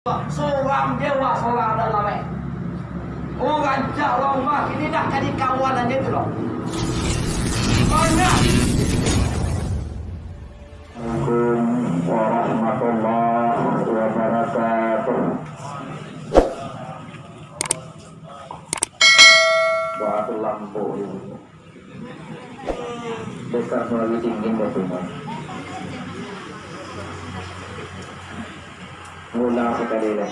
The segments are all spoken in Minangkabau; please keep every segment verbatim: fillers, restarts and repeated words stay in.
Sorang je wak, sorang dak ramai. Urang jak urang rumah kini dah jadi kawan aja tu lo. Banyak. Assalamualaikum warahmatullahi wabarakatuh. Wah, tu lampu ini. Dekat melalui dingin katanya. Ulang sekali lah.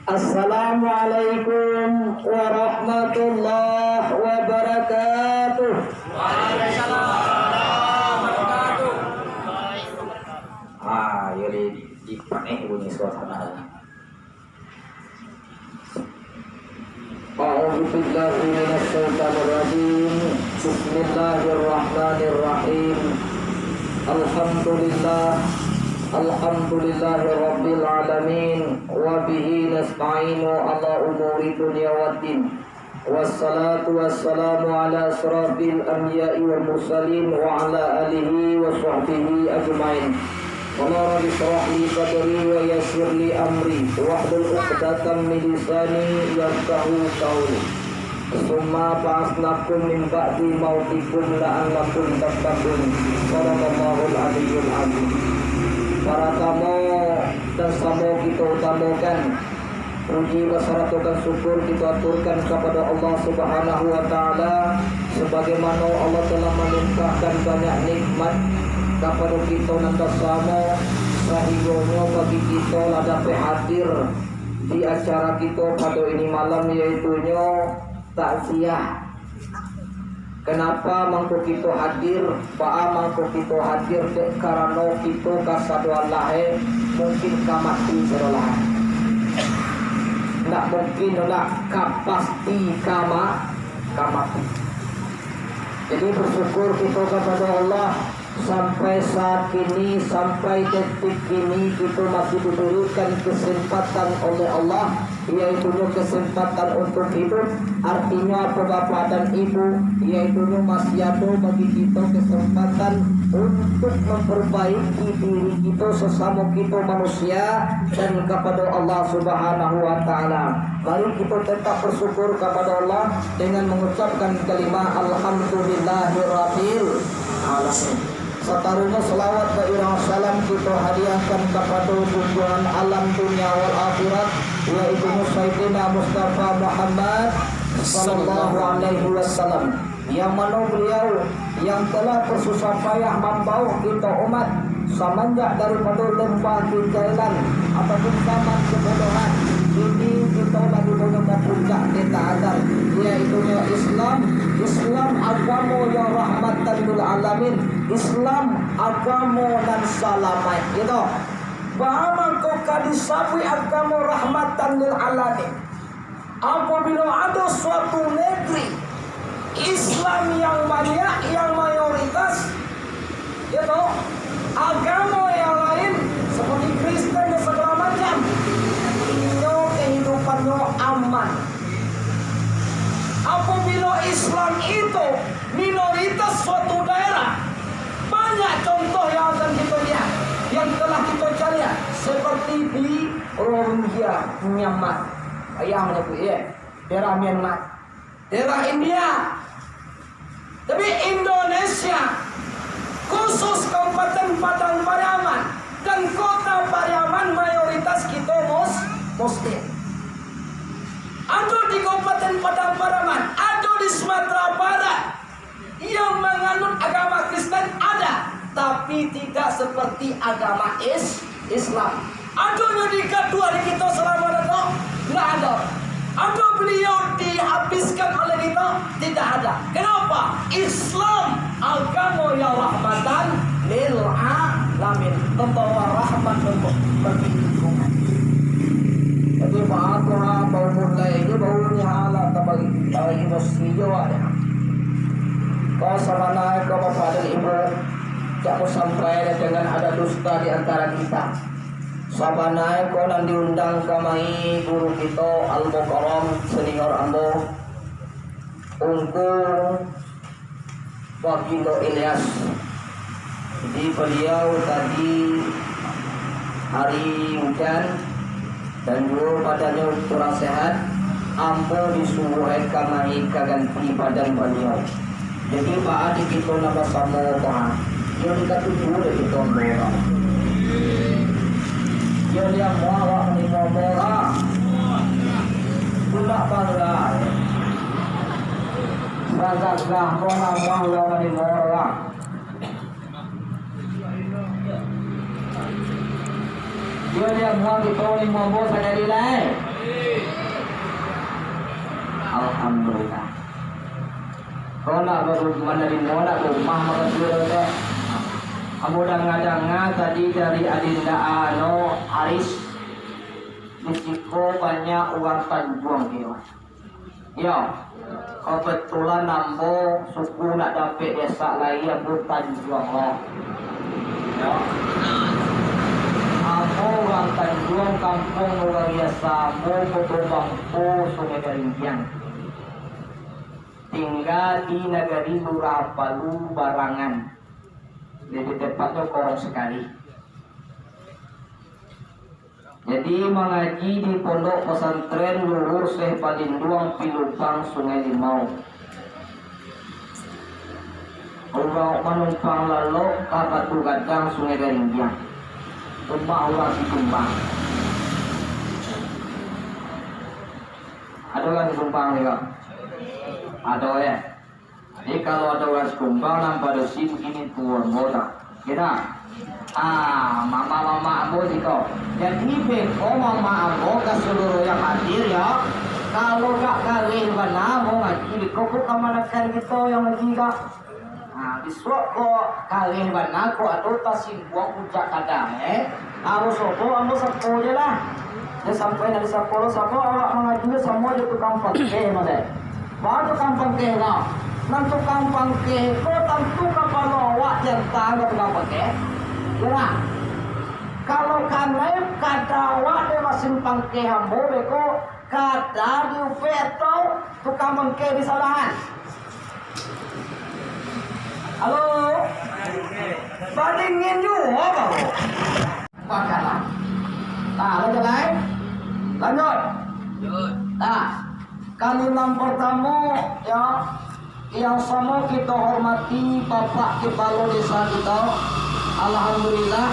Assalamualaikum warahmatullahi wabarakatuh. Ah, jadi dipanek bunyi suasana. أعوذ بالله من الشيطان الرجيم. بسم الله الرحمن الرحيم. الحمد لله. الحمد لله رب العالمين. وبه نستعين على أمور الدنيا والدين. والصلاة والسلام على أشرف الأنبياء والمرسلين وعلى آله وصحبه أجمعين. قال رب اشرح لي صدري ويسر لي أمري واحلل عقدة من لساني يفقهوا قولي. ثم بعثناكم من بعد موتكم لعلكم تتقون. صدق الله العلي العظيم. Paratamo dan samo kito utamakan puji basaratokan syukur kito aturkan kapado Allah Subhanahu wa Ta'ala, sabagaimano Allah telah malimpahkan banyak nikmat kapado kito nan basamo, sahinggonyo bagi kito lah dapek hadir di acara kito pado ini malam, yaitunyo takziah. Kenapa mangko kito hadir? Baa mangko kito hadir? Dek karano kito kasadoan lahia mungkin ka mati sadoan lahia. Ndak mungkin, ndak, ka pasti ka ma-, ka mati. Jadi, bersyukur kito kapado Allah, sampai saat kini, sampai detik kini, kito masih diberikan kesempatan oleh Allah, yaitunyo kesempatan untuk hidup. Artinyo apo, Bapak dan Ibu? Yaitunyo masih ado bagi kito kesempatan untuk memperbaiki diri kito, sesamo kito manusia, dan kapado Allah Subhanahu wa Ta'ala. Mari kito tetap bersyukur kapado Allah dengan mengucapkan kalimah Alhamdulillahirabbil alamin. Sataruihnyo, salawat bairingan salam kito hadiahkan kapado junjungan alam dunia wal akhirat, yaitu Sayyidina Mustafa Muhammad sallallahu alaihi wasallam, yang mano beliau yang telah bersusah payah mambao kito umat samanjak daripado lembah Kinjailan ataupun zaman kebodohan, kini kito lah dibawa ka puncak ketaatan, yaitunyo Islam. Islam agamo yang rahmatan lil alamin. Islam agamo nan salamaik, gitu. Baa mangko ka disabuik agamo rahmatan lil alamin? Apabilo ado suatu negeri Islam yang banyak, yang mayoritas, gitu, agamo yang lain seperti Kristen dan segala macam, inyo kehidupannyo aman. Apabilo Islam itu minoritas suatu daerah, banyak contoh yang akan kita lihat, yang telah kita cari, seperti di Rohingya, Myanmar. Ayah menyebut, ya, daerah Myanmar, daerah India. Tapi Indonesia, khusus Kabupaten Padang Pariaman dan Kota Pariaman, mayoritas kita mus-, Muslim. Ado di Kabupaten Padang Pariaman, ado di Sumatera Barat, yang manganut agama Kristen ada, tapi tidak seperti agama Is-, Islam. Adonyo dikatuah di kito salamo ado? Ndak ado. Ado beliau dihabiskan oleh kito? Tidak ada. Kenapa? Islam agamo yang rahmatan lil alamin, membawa rahmat untuk bagi lingkungan. Jadi, baa tu ha, baumur lai ni, baru ni ha lah tabagi, tabagi emosi jo ha dia. Ko sabana ko, Bapak dan Ibu, cak mau sampai dengan ada dusta di antara kita. Sabana ko nan diundang kamari guru kito Al-Mukarram senior ambo, Ungku Bagindo Ilyas. Jadi, beliau tadi hari hujan, Dan juo badannyo kurang sehat, ambo disuruah ka mai ka ganti badan baliau. Jadi, baa di kito nan basamo ko, ha? Iyo dikatuju dek kito ambo, ha? Iyo diamuah awak manimo ambo, ha? Tulak bangga, ha? Sagagah ko amuah awak manimo, ha? Iyo diamuah kito manimo ambo sakali lai. Alhamdulillah. Kau nak baru manarimo nak rumah makan duit tu, teh? Ambo danga-danga tadi dari Adinda Ano Aris, di siko banyak urang Tanjuang, kiro. Iyo, kebetulan ambo suku nak dapek desak lai, ambo Tanjuang lo. Iyo. Ambo urang Tanjuang, kampuang luar biasa ambo, Koto Bangko, Sungai Garinggiang. Tingga di nagari Lurah Palu, Barangan. Lebih tepatnyo Korong Sakali. Jadi, mangaji di Pondok Pesantren Luhur Syekh Palinduang Pilubang Sungai Limau. Urang manumpang lalok ka Batu Gadang Sungai Garinggiang. Rumah urang Sikumbang. Ado urang Sikumbang juo? Ado, yo. Jadi, kalau ado urang Sikumbang nan padusi bagini tu, ambo tak kira. Ah, mamak-mamak ambo siko. Jadi, beko mamak ambo ka saluruah yang hadir, yo. Kalau gak kareh bana, ambo ngaji beko ko kamanakan kito yang ngaji gak. Ah, bisuak ko kareh bana ko ado tasimbuang puncak kadang, eh. Harus opo ambo sapo je lah. Jan sampai nan disapo lo, samo awak mangaji samo jo tukang pangkeh, mah, deh. Baa tukang pangkeh ko? Nan tukang pangkeh ko tantu kapalo awak dianta ka tukang pangkeh. Yo lah. Kalau kanai kada awak dek masin pangkeh ambo beko, kada diupek atau tukang pangkeh disalahan. Halo? Badingin juo, baru. Bakalah. Nah, lanjut lai. Lanjut. Nah, kali nan partamo, yo, yang samo kito hormati Bapak Kepalo Desa kito, alhamdulillah,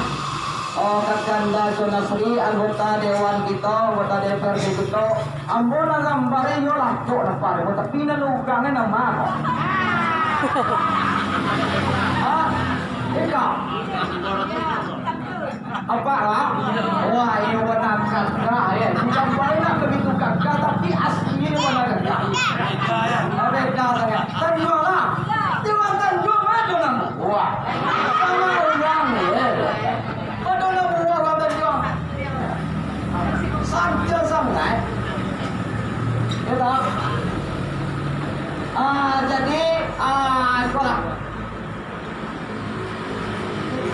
oh, Kakanda Jo Nasri, anggota dewan kito, anggota D P R D kito, ambo nan gambari iyo lah, cok, nampak deh, tapi nan urang ni nama ko? Hah? Ika? Apa lah? Wah, iyo bana gagah, yo. Bukan bana begitu gagah, tapi asli bana gagah. Beda sangat. Tanjuang lah. Tiwan Tanjuang ado namo. Wah. Samo urang, yo. Ado namo urang Tanjuang. Santai sangat. Yo, toh? Ah, jadi, ah, itulah.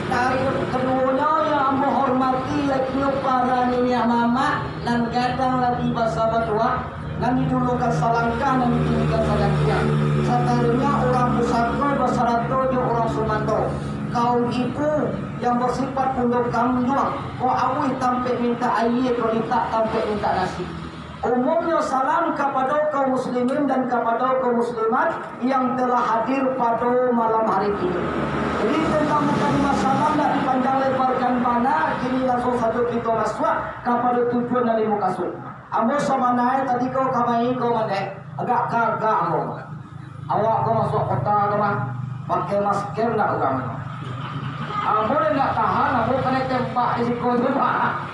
Dari kaduonyo yang ambo hormati, yakinyo para niniak mamak, nan gadang lagi basa batuah, nan dijulukan salangkah, nan ditinggikan sajakiah. Sataruihnyo urang pusako basarato jo urang sumanto. Kaum ibu yang bersifat pundok kamjuang, kok amuih tampek mintak aia, kok litak tampek mintak nasi. Umumnyo salam kapado kaum muslimin dan kapado kaum muslimat yang telah hadir pado malam hari kini. Jadi, tentang mukadimah salam ndak dipanjang lebarkan bana, kini langsuang sajo kito masuak kapado tujuan nan dimukasuik. Ambo sabananyo tadi ko kamari ko mandeh, agak kagak ambo. Awak ko masuak kota ko mah, pakai masker ndak urang ko? Ambo ndak tahan, ambo kanai tembak di siko tu, Pak.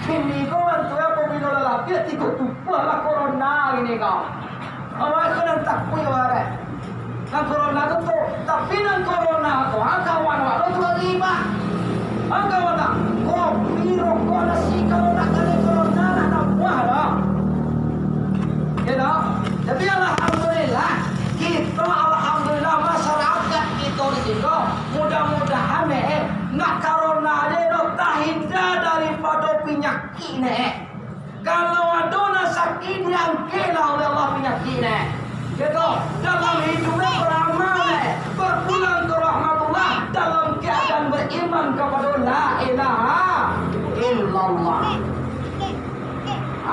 Kini ko bantuak apabilo lalaki tigo tubuah lah corona kini ko. Awak ko nan takuik awak deh. Nan corona tu tu, tapi nan corona tu, ha, kawan awak tu tu lagi, Pak. Ha, kawan tak? Kopi, rokok, nasi, kalau nak kena corona, nak tambah dah. Yo toh? Tapi alhamdulillah, kito alhamdulillah masyarakat kito di siko, mudah-mudahan, eh, nak corona je doh tahinda daripado pinyakik ne, eh. Kalau ado nan sakik, diangkeklah oleh Allah pinyakik ne. Yo toh? Dalam hiduik beramal ne, berpulang ke rahmatullah dalam keadaan beriman kapado la ilaha illallah.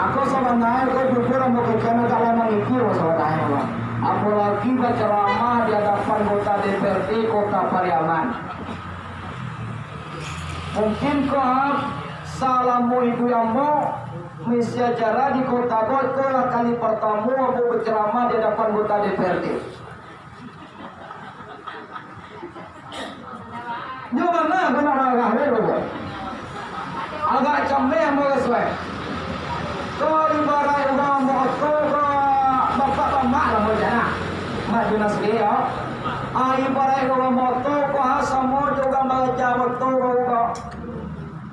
Ako sabananyo ko jujur ambo kecek agak lah mangikir sabananyo ko. Apolagi bacaramah di adapan anggota D P R D Kota Pariaman. Mungkin ko, ha, salamo iduik ambo mangisi acara di kota ko, iko lah kali partamo ambo bacaramah di adapan anggota D P R D. Nyo bana ko nak maragah, weh, bro. Agak cameh ambo rasuah. Ko ibaraik urang moto ko, bapak bamak lah mo jana. Mak Junas ge, yo. Ah, ibaraik urang moto ko, ha, samo jo urang baraja moto ko, ko.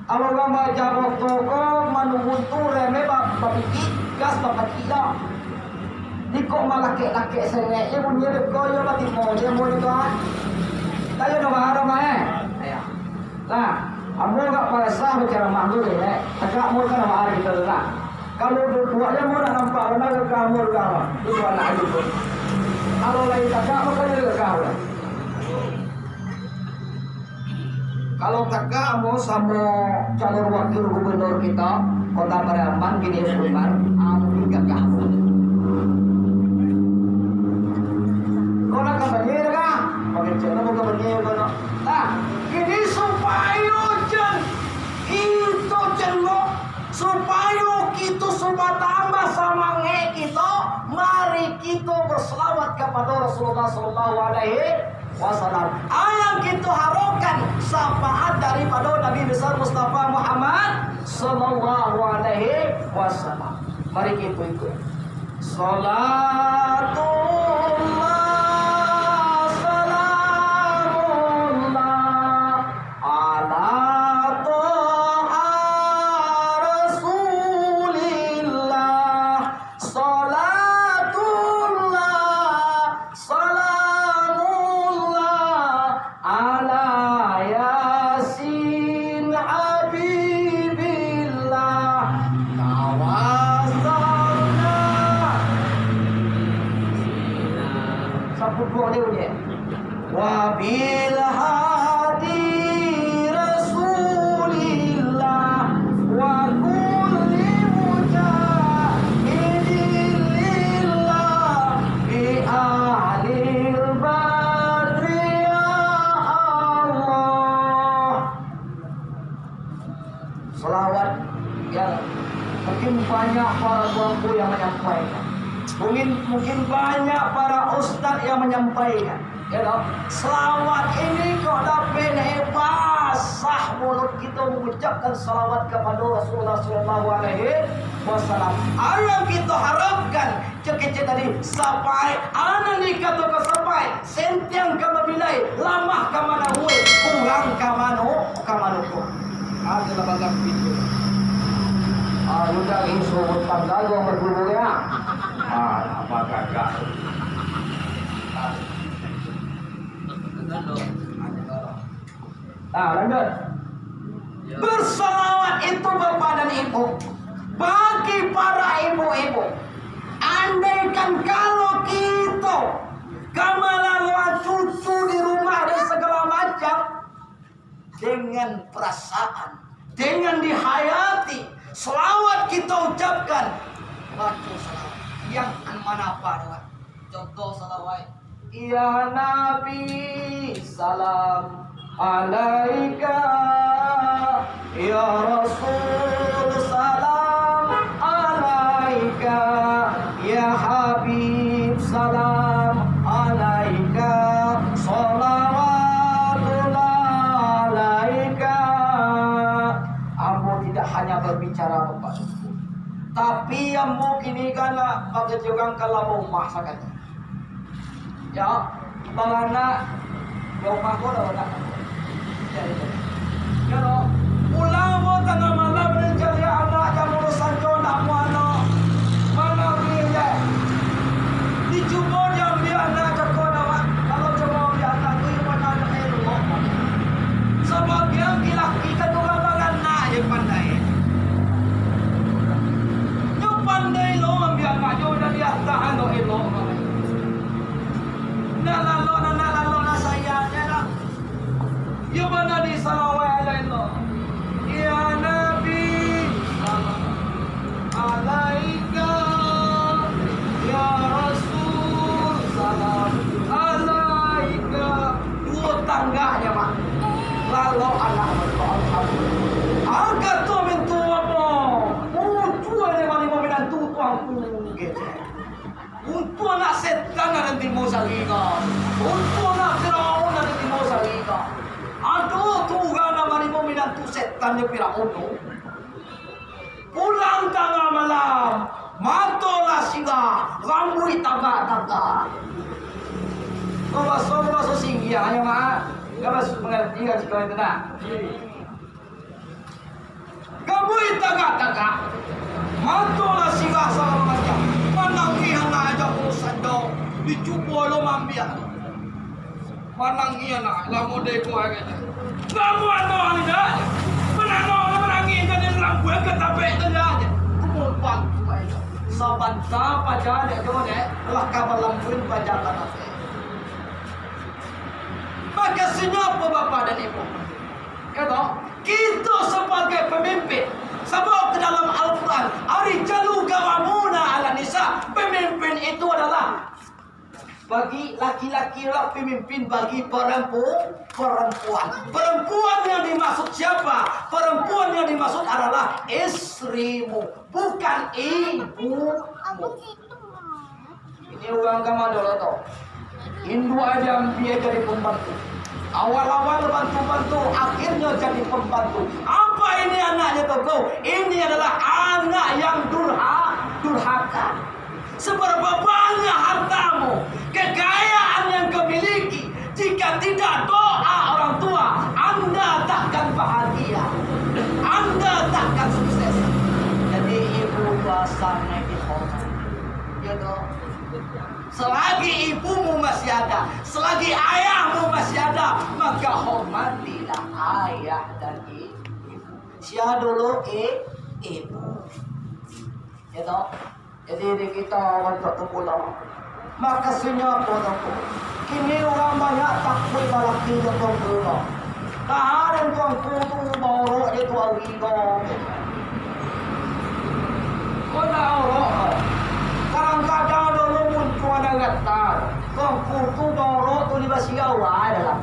Kalau urang baraja moto ko, manurun tu remeh ba-, bapiki, gas bapacik dah. Iko malakek-lakek sengek je bunyi beko, iyo batimo je ambo tu, ah. Tayo dah baharap, eh. Ayo. Nah, ambo agak parasah bacaramah tu, eh. Tagak ambo kan baharap kito tu, nah. Kalau duduak je ambo nak nampak bana gagah ambo tu, gagah. Tu tu anak aju tu. Kalau lain tagak, mako je gagah tu. Kalau tagak ambo samo calon wakil gubernur kito, Kota Pariaman, kini Sulman, ampun gagah ambo. Kau nak kampanye dah kah? Pakai channel mau kampanye kau nak. Nah, kini supayo jan kito jan lo, supayo kito supayo tambah samangek kito, mari kito berselawat kepada Rasulullah sallallahu alaihi wasallam. Apo nan kito harapkan, syafaat daripado Nabi Besar Mustafa Muhammad sallallahu alaihi wasallam. Mari kito ikut. Salatullah, salamullah, ala Toha Rasulillah. Salatullah, salamullah, ala Yasin Habibillah. Tawassalna. Sapupuak dia bunyi. Wa bil hadi Rasulillah, wa kulli mujahidin lillah, bi ahlil badri ya Allah. Salawat yang mungkin banyak para tuanku yang manyampaikan. Mungkin, mungkin banyak para ustaz yang manyampaikan. Ya toh? Salawat ini kok dapek naik basah mulut kito mangucapkan salawat kapado Rasulullah sallallahu alaihi wasallam. Apo yang kito harapkan, cek kecek tadi, sapaik, anan dikatokan sapaik, sentiang ka mabilai, lamah ka manahui, kurang ka manu-, ka manukuah. Ado lah bagang pintu. Ah, udah isu utang dagang berdua ya. Ah, apa gagal? Ah. Nah, lanjut. Bersalawat itu, Bapak dan Ibu, bagi para ibu-ibu, andaikan kalau kito ka malaloan cucu di rumah dan segala macam, dengan perasaan, dengan dihayati, salawat kito ucapkan, baco salawat. Yang mana apa, Pak? Contoh salawat. Ya Nabi, salam alaika. Ya Rasul, salam alaika. Ya Habib, salam alaika. Salawatullah alaika. Ambo tidak hanya berbicara, Bapak Ibu, tapi ambo kini kan lah bakerjokan ka labo rumah sakali. Ya, baranak, di rumah ko lah baranak. Ya, ya. Ya, lo. Pulang mo tangah malam, mancari anak, jam duo sanjo, ndak amuah anak. Mano duit, ya? Dicubo diambiak anak cako, dah, Mak. Kalau cubo ambiak anak tu, iyo pandai anak elok. Sabagian laki-laki kan urang baranak je pandai. Nyo pandai lo ambiak anak, nyo dari atas, anak elok. Nak lalok, nak, nak lalok, nak sayang, ya, nak. Iyo bana di Untuak anak setan ado tigo sari ko. Untuak anak Firaun ado tigo sari ko. Ado tu urang nan manimo minantu setan jo Firaun tu. Pulang tangah malam, mato lah sirah, rambuik tagak-tagak. Ko baso, ko baso singgiah nyo, Mak. Ko baso mangarati ka siko itu, nak? Rambuik tagak-tagak, mato lah sirah sagalo macam. Manangih anak jo urusan do, dicubo lo maambiak. Manangih anak, lah model ko agai. Lamo anak ni dah. Manangih, manangih jadi lambuang ka tapek tu dah. Kumumpan tu ai. Sabanta paja dek jo dek, lah ka balambuang paja ka tapek. Maka, siapa bapak dan ibu? Ya toh? Kita sabagai pamimpin, sabab ka dalam Al-Quran, "Ar-rijalu qawwamuna 'alan nisa." Pemimpin itu adalah bagi laki-laki, lah pemimpin bagi perempu-, perempuan. Perempuan yang dimaksud siapa? Perempuan yang dimaksud adalah istrimu, bukan ibumu. Ini urang ka ma dulu tu. Induak aja ambiak jadi pembantu. Awal-awal bantu-bantu, akhirnyo jadi pembantu. Apa ini anaknyo tu, ko? Ini adalah anak yang durha-, durhaka. Seberapa banyak hartamu, kekayaan yang kau miliki, jika tidak doa orang tua, anda takkan bahagia. Anda takkan sukses. Jadi, ibu tu sangat dihormati. Ya toh? Selagi ibumu masih ada, selagi ayahmu masih ada, maka hormatilah ayah dan ibu. Sia dulu, eh, ibu. Ya toh? Jadi, di kito bantuak tu pulo. Makasunyo apo tu? Kini urang banyak takuik balaki jo tuanku lo. Tahan tuanku tu baorok je tu ari ko. Ko nak orok ko. Kadang-kadang dulu muncul ado gatal. Tuanku tu baorok tu di basiau ai dalam.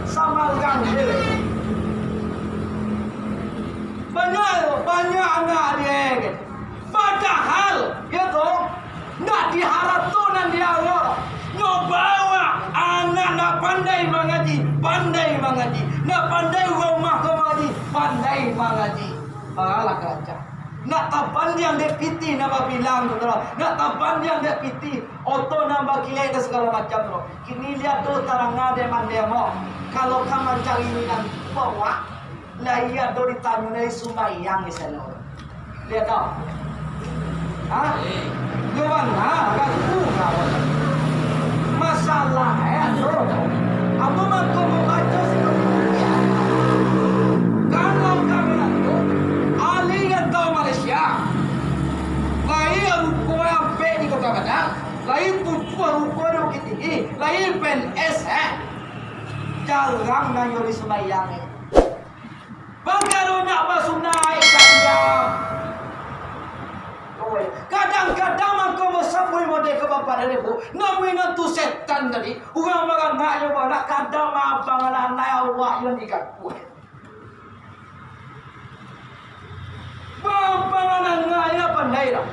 Samarang je. Banyak, banyak anak dia gitu. Padahal, ya toh, ndak di harato nan diarok. Nyo bawa anak nak pandai mangaji, pandai mangaji. Nak pandai rumah ko mangaji, pandai mangaji. Malah karajo. Nak tapandiang dek pitih nan babilang tu, nak tapandiang dek pitih oto nan bakilek dan sagalo macam tu. Kini lihat tu tarang dek mandemo. Kalau ka mancari minantu, bawak. Lai ado ditanyo dari sumbayang di sano. Lihat tau. Hah? Yo bana, ragu kau. Masalah, eh, tu. Apa mangko mambaco sikap itu? Kalau kami tu, ahli yang tahu Malaysia. Lai ruko ampek di Kota Padang, lai tujuah ruko di Bukittinggi, lai P N S, eh. Jarang nan yo di sumbayang, eh. Bagaro nak basunai ka diam. Oi, kadang-kadang mangko basabuik model ka bapak dari bu, namuin tu setan tadi, urang baranaknyo banak kadang mabang anak awak yang digakuh. Mabang anak-anak pandai lah.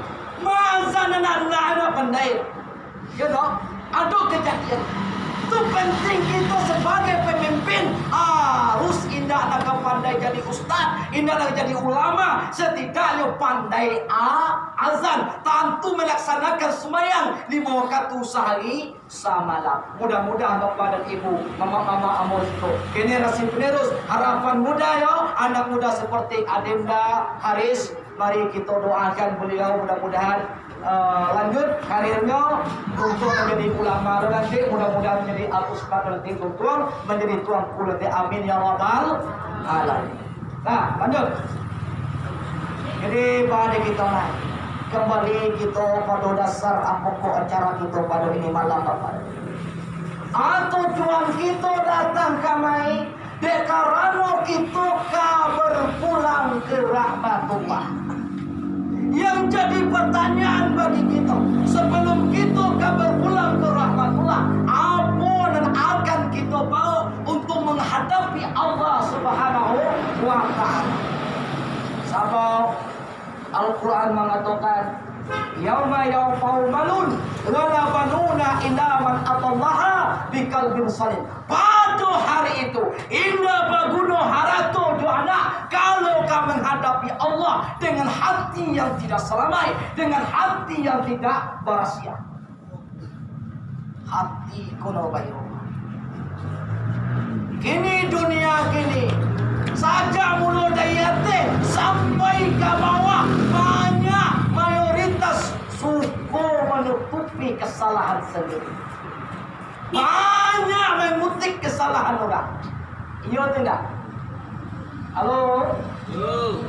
Maazan anak-anak pandai lah. Ya toh? Ado kajadian. Tu penting kito sabagai pamimpin harus indak nak ka pandai jadi ustaz, indak nak jadi ulama, satidaknyo pandai a-, azan. Tantu malaksanakan sumbayang limo wakatu sahari samalam. Mudah-mudahan bapak dan ibu, mamak-mamak ambo siko, generasi penerus, harapan muda yo, anak muda seperti Adinda Haris, Mari kito doakan baliau, mudah-mudahan, eh, lanjut karirnyo untuk manjadi ulama tu nanti, mudah-mudahan manjadi al-ustaz nanti, tuan, manjadi tuanku nanti. Amin ya rabbal alamin. Nah, lanjut. Jadi, pada kito lah, kembali kito pada dasar pokok acara kito pada ini malam, Bapak. Ah, tujuan kito datang kamari, dek karano kito ka berpulang ke rahmatullah. Yang jadi pertanyaan bagi kito, sebelum kito ka berpulang ke rahmatullah, apo nan akan kito bawa untuk menghadapi Allah Subhanahu wa Ta'ala? Sabab Al-Quran mangatokan, "Yauma yanfa'u malun wala banuna illa man atallaha biqalbin salim." Pado hari itu, indak baguno harato jo anak, kalau ka manghadapi Allah dengan hati yang tidak salamaik, dengan hati yang tidak barasiah. Hati ko no bayo. Kini dunia kini, sajak mulo dari ateh sampai ka bawah, banyak mayoritas suko manutupi kasalahan sandiri. Banyak mangutik kasalahan urang. Iyo tu indak? Halo? Yo.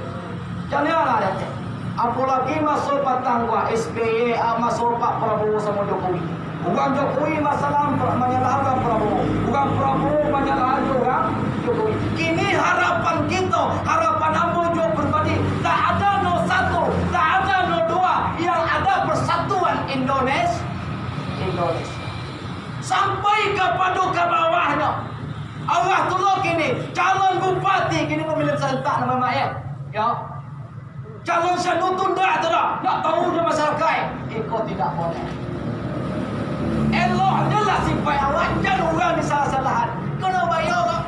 Jan lah, dek. Apolagi maso patang ko, S B Y, ah, maso Pak Prabowo samo Jokowi. Urang Jokowi masalah pra-, manyalahan urang Prabowo. Urang Prabowo manyalahan urang Jokowi. Kini harapan kito, harapan ambo jo pribadi, tak ada no satu, tak ada no dua, yang ada persatuan Indonesia. Indonesia. Sampai kapado ka bawahnyo. Allah tu lo kini, calon bupati kini pamilihan serentak namo mak, eh. Yo. Calon sanu tu ndak tu dah, ndak tahu jo masyarakat. Iko tidak boleh. Eloknyo lah sipaik awak, jan urang disalah-salahan. Kano bayo, Pak.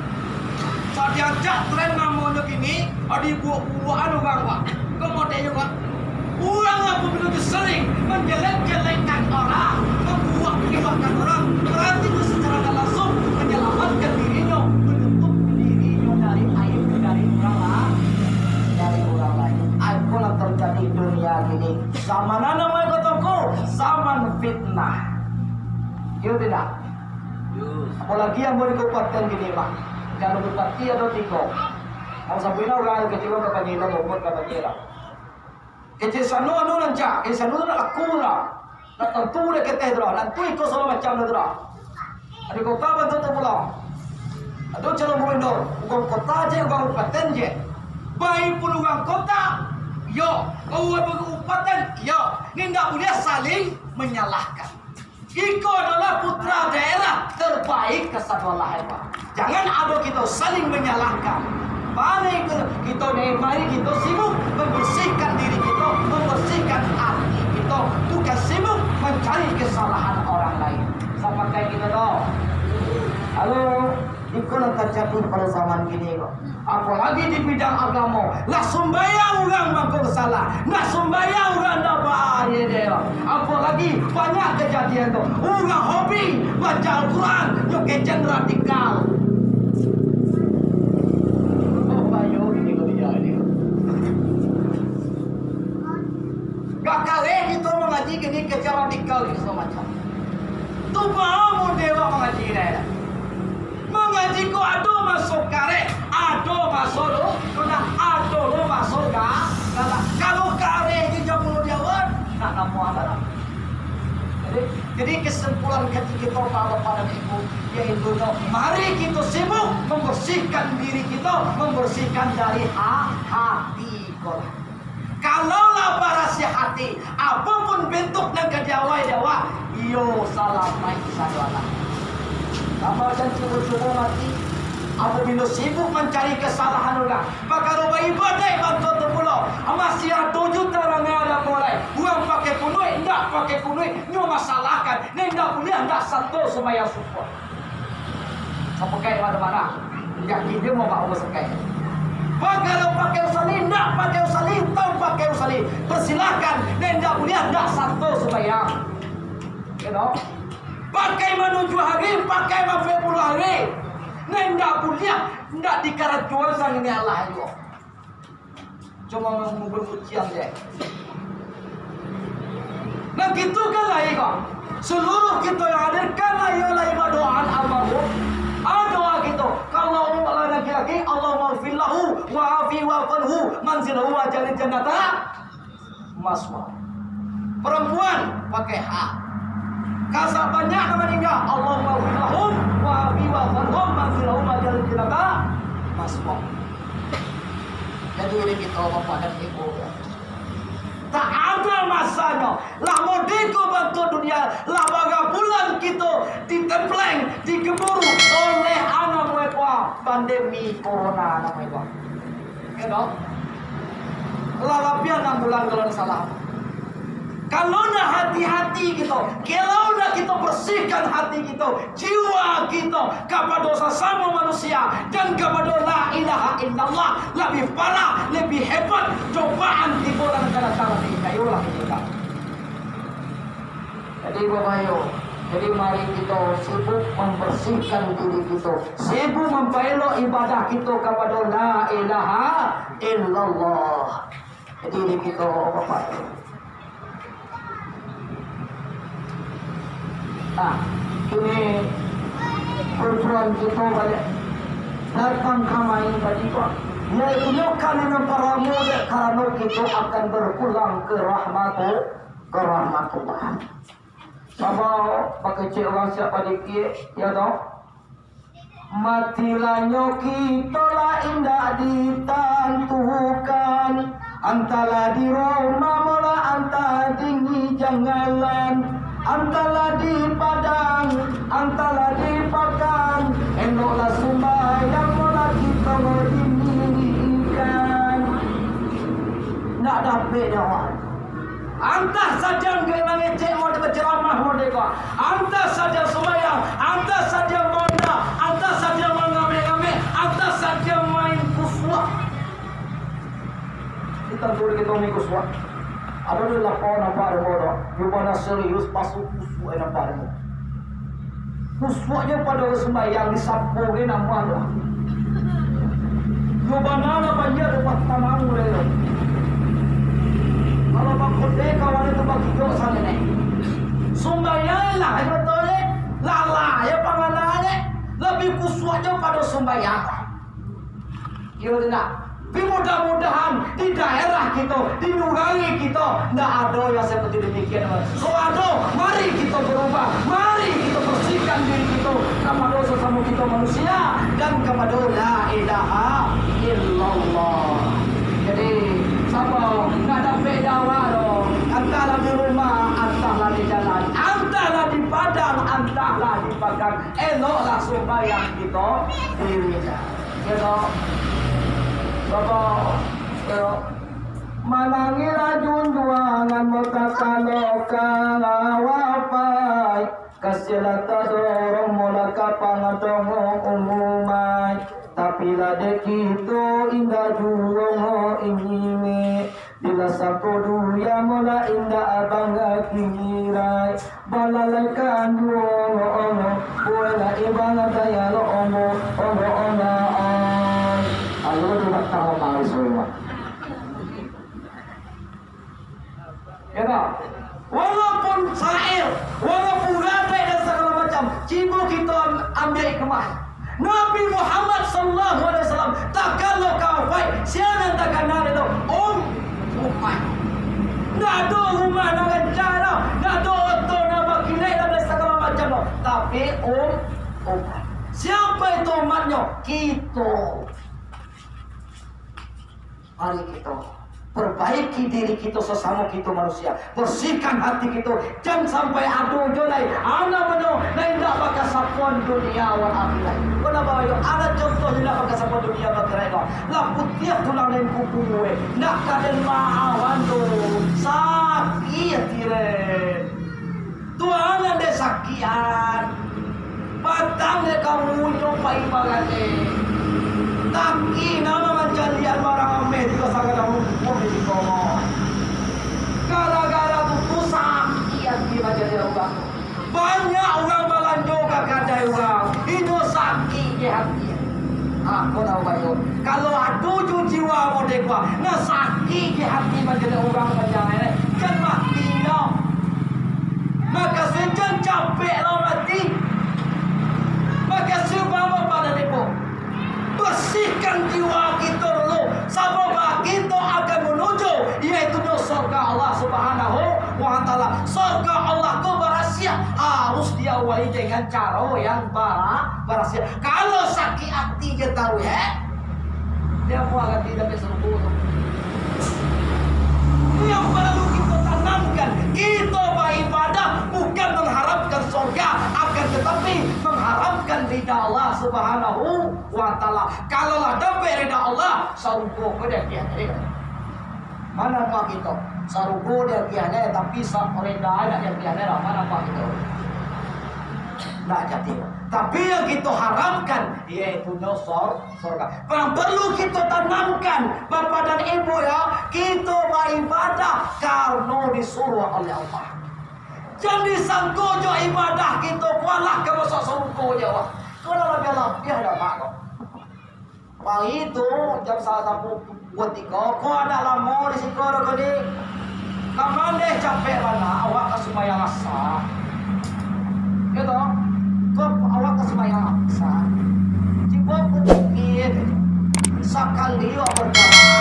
Sa diacak tren namonyo kini, ado buak-buakan urang, Pak. Ko model juo, Pak. Urang apabilo sering manjelek-jelekkan orang, mambuak-buakkan orang, berarti itu secara tak langsung menyelamatkan dirinyo, menutup dirinyo dari aib dari urang la-, dari urang lain. Iko lah terjadi dunia kini. Zaman nan namo ko tu? Zaman fitnah. Iyo tidak? Yo. Apolagi ambo di kabupaten kini, Pak. Jalur bupati ado tigo. Kalau sabuiklah urang kecil ka Panjailah, Lombok ka Panjailah. Kecil sanu anu rancak, kecil sanu tu nak laku lah. Nak tantu dek keteh tu lah, nak tantu iko sagalo macam tu lah. Di kota bantu tu pulo. Ado calon gubernur, urang kota je, urang kabupaten je. Baik pun urang kota, yo, urang kabupaten, yo. Ni ndak buliah saling menyalahkan. Iko adalah putra daerah terbaik, kasadolah, Pak. Jangan ado kito saling menyalahkan. Mari kito, kito ni, mari kito sibuk membersihkan diri kito, membersihkan hati kito, bukan sibuk mencari kesalahan orang lain. Sapakai kito tu? Halo? Iko nan tajadi pado zaman kini ko. Apolagi di bidang agamo, lah sumbayang urang mangko salah, lah sumbayang urang ndak ba-, ye deh. Apolagi banyak kajadian tu, urang hobi baca Al-Quran, nyo kecek radikal. Oh, bayo ini ko dia ini. Gak kareh kito mangaji kini kecek radikal ini samacam. Tu baa mun dewa mangaji deh. Mangaji ko ado maso kareh, ado maso lu-, lunak, ado lo maso ga-, galak. Kalau kareh di jaman di awal, nak namo apo lah. Jadi, jadi kesimpulan kaji kito, Bapak dan Ibu, yaitu, mari kito sibuk membersihkan diri kito, membersihkan dari ha-, hati ko lah. Kalau lah barasiah hati, apo pun bentuk nan ka diawai dek awak, iyo salamaik sadolah. Tambah jan cubo-cubo mati, apabilo sibuk mancari kasalahan urang. Pakaro baibadaik bantuak tu pulo, masih ado juo tarangai anak mulai. Urang pakai kunuik, indak pakai kunuik, nyo masalahkan, nan indak buliah, indak sato sumbayang subuah. Sapakai mano-mano. Yakin dia mau bawa sapakai. Pakaro pakai usali, indak pakai usali, tau pakai usali. Persilakan, nan indak buliah, indak sato sumbayang. Yo, no? Pakai manujuah hari, pakai mampek puluah hari. Nan indak buliah, indak dikarajoan sangini Allah juo. Cuma mangubur kuciang je. Nan kito kan lai ko. Seluruh kito yang hadir kan lai, lai badoa almarhum. Ah, doa kito. Kalau laki-laki, Allahumma ighfir lahu wa afi wa anhu manzilahu wa jannah jannata maswa. Perempuan pakai ha. Kasak banyak nan maningga, Allahumma ighfir lahum wa afi wa anhum manzilahu wa jannah jannata maswa. Jadi, ini kito, Bapak dan Ibu, tak ada masanya. Lah mode ko bantuak dunia, lah bara bulan kito ditempleng, digeburu oleh anak muek pandemi corona, anak muek. Yo, no? Lah labiah anam bulan kalau ndak salah. Kalau ndak hati-hati kito, kalau ndak kito bersihkan hati kito, jiwa kito kapado sasamo manusia dan kapado la ilaha illallah, labiah parah, labiah hebat cobaan tibo nan ka datang di kayo lah kito. Jadi, Bapak Ibu, jadi mari kito sibuk mambarsihkan diri kito, sibuk mampaelok ibadah kito kapado la ilaha illallah. Jadi, diri kito, Bapak Ibu. Nah, kini tujuan kito baliak datang kamari tadi, Pak. Yaitu kali nan paramo, dek karano kito akan berpulang ke rahmatu-, ke rahmatullah. Sabab bakecek urang siap padikiak, ya toh? Mati lanyo kito lah indak ditantukan, antahlah di rumah molah antah di ngijan jalan, antahlah di padang, antahlah di pakan, eloklah sumbayang molah kito dinirikan. Ndak dapek nyawa. Antah sadang mangecek mode, baceramah mode ko, antah sadang sumbayang, antah sadang maunda, antah sadang mangamek-ngamek, antah sadang main kusuak. Di tantu kito main kusuak. Ado di lapau nampak dek ambo tu, di bana serius pasu kusuak nampak dek ambo. Kusuaknyo pado sumbayang, disapo ge namo tu. Yo bana lah banyak dapat tanang mulai tu. Kalau bakote kawan itu bakijok sangenek. Sumbayang lah, yo betul, eh. Lalai, yo pangana, eh. Labiah kusuaknyo pado sumbayang. Iyo tu ndak? Tapi mudah-mudahan di daerah kito, di nagari kito, ndak ado yang seperti demikian. Kalau ado, mari kito berubah, mari kito bersihkan diri kito, kapado sasamo kito manusia, dan kapado la ilaha illallah. Jadi, sabo ndak dapek dawa doh, antahlah di rumah, antahlah di jalan, antahlah di padang, antahlah di pakan, eloklah sumbayang kito diri. Kito, Bapak, kito, manangilah junjuangan mo takalokan wafai. Kasiahlah tadorong molah ka pangadongo umumai. Tapi lah dek kito indak juo ngo ingini. Bila sangko duya molah indak abang kingirai, balalaikan juo ongo-ongo, buailah ibang daya lo ongo, ongo-ongo ai. Ayo, di batang lamari suruah. Ya tak? Walaupun syair, walaupun gadai dan sagalo macam, cubo kito am-, ambiak hikmah. Nabi Muhammad sallallahu alaihi wasallam takalo ka wafai, sia nan takana dek tu? Um, Umar. Ndak ado rumah nan rancak doh, ndak ado oto nan bakilaik, ndak ado sagalo macam doh. Tapi Um, Umar. Siapa itu umatnyo? Kito. Mari kito perbaiki diri kito sasamo kito manusia. Bersihkan hati kito, jan sampai ado juo lai anak mano nan indak bakasapoan dunia wan akhirat. Kona bayo, anak contoh indak bakasapoan dunia wan akhirat ko. Lah putiah tulang den kuku, eh. Ndak ka den maawan doh. Sakik ati den. Tuangan dek sakian. Patang dek kamu nyo pai bagane. Taki nama mancalian barang ameh di pasangan dahulu pun di siko. Gara-gara tu, tu sakik ati mancalian urang tu. Banyak urang balanjo ka kadai urang. Inyo sakik je hati. Ah, kau tahu bayo. Kalau ado jo jiwa model ko, nah sakik je hati mancalian urang panjang, eh. Jan mati, no. Makasih jan capek lah mati. Makasih bawa pada depo. Bersihkan jiwa kito dulu, sabab kito akan menuju, yaitu surga Allah Subhanahu wa Ta'ala. Surga Allah ko barasiah, harus diawali dengan caro yang bara-, barasiah. Kalau sakik ati je taruih, eh, dia buah hati sampai suruh tu. Ini yang perlu kita tanamkan. Kita beribadah bukan mengharapkan surga, akan tetapi mengharapkan ridha Allah Subhanahu wa Ta'ala. Kalau lah dapek ridha Allah, sarugo ko dah dia. Mano amuah kito? Sarugo diagiahnyo, tapi sa-, renda ndak diagiahnyo lah. Mano amuah kito? Ndak jadi. Tapi yang kito harapkan, yaitu nyo sor-, sorga. Yang perlu kito tanamkan, bapak dan ibu, ya, kito baibadah karano disuruah oleh Allah. Jan disangko jo ibadah kito ko alah ka masuak sarugo jo, wah. Ko lah labiah-labiah dah, Mak, ko. Pagi tu, jam satu pukua tigo, ko agak lamo di siko doh ko, Dik. Ka mandeh capek bana, awak ka sumbayang asa. Yo toh? Ko awak ka sumbayang asa. Cubo ku mungkin sakali awak berdoa,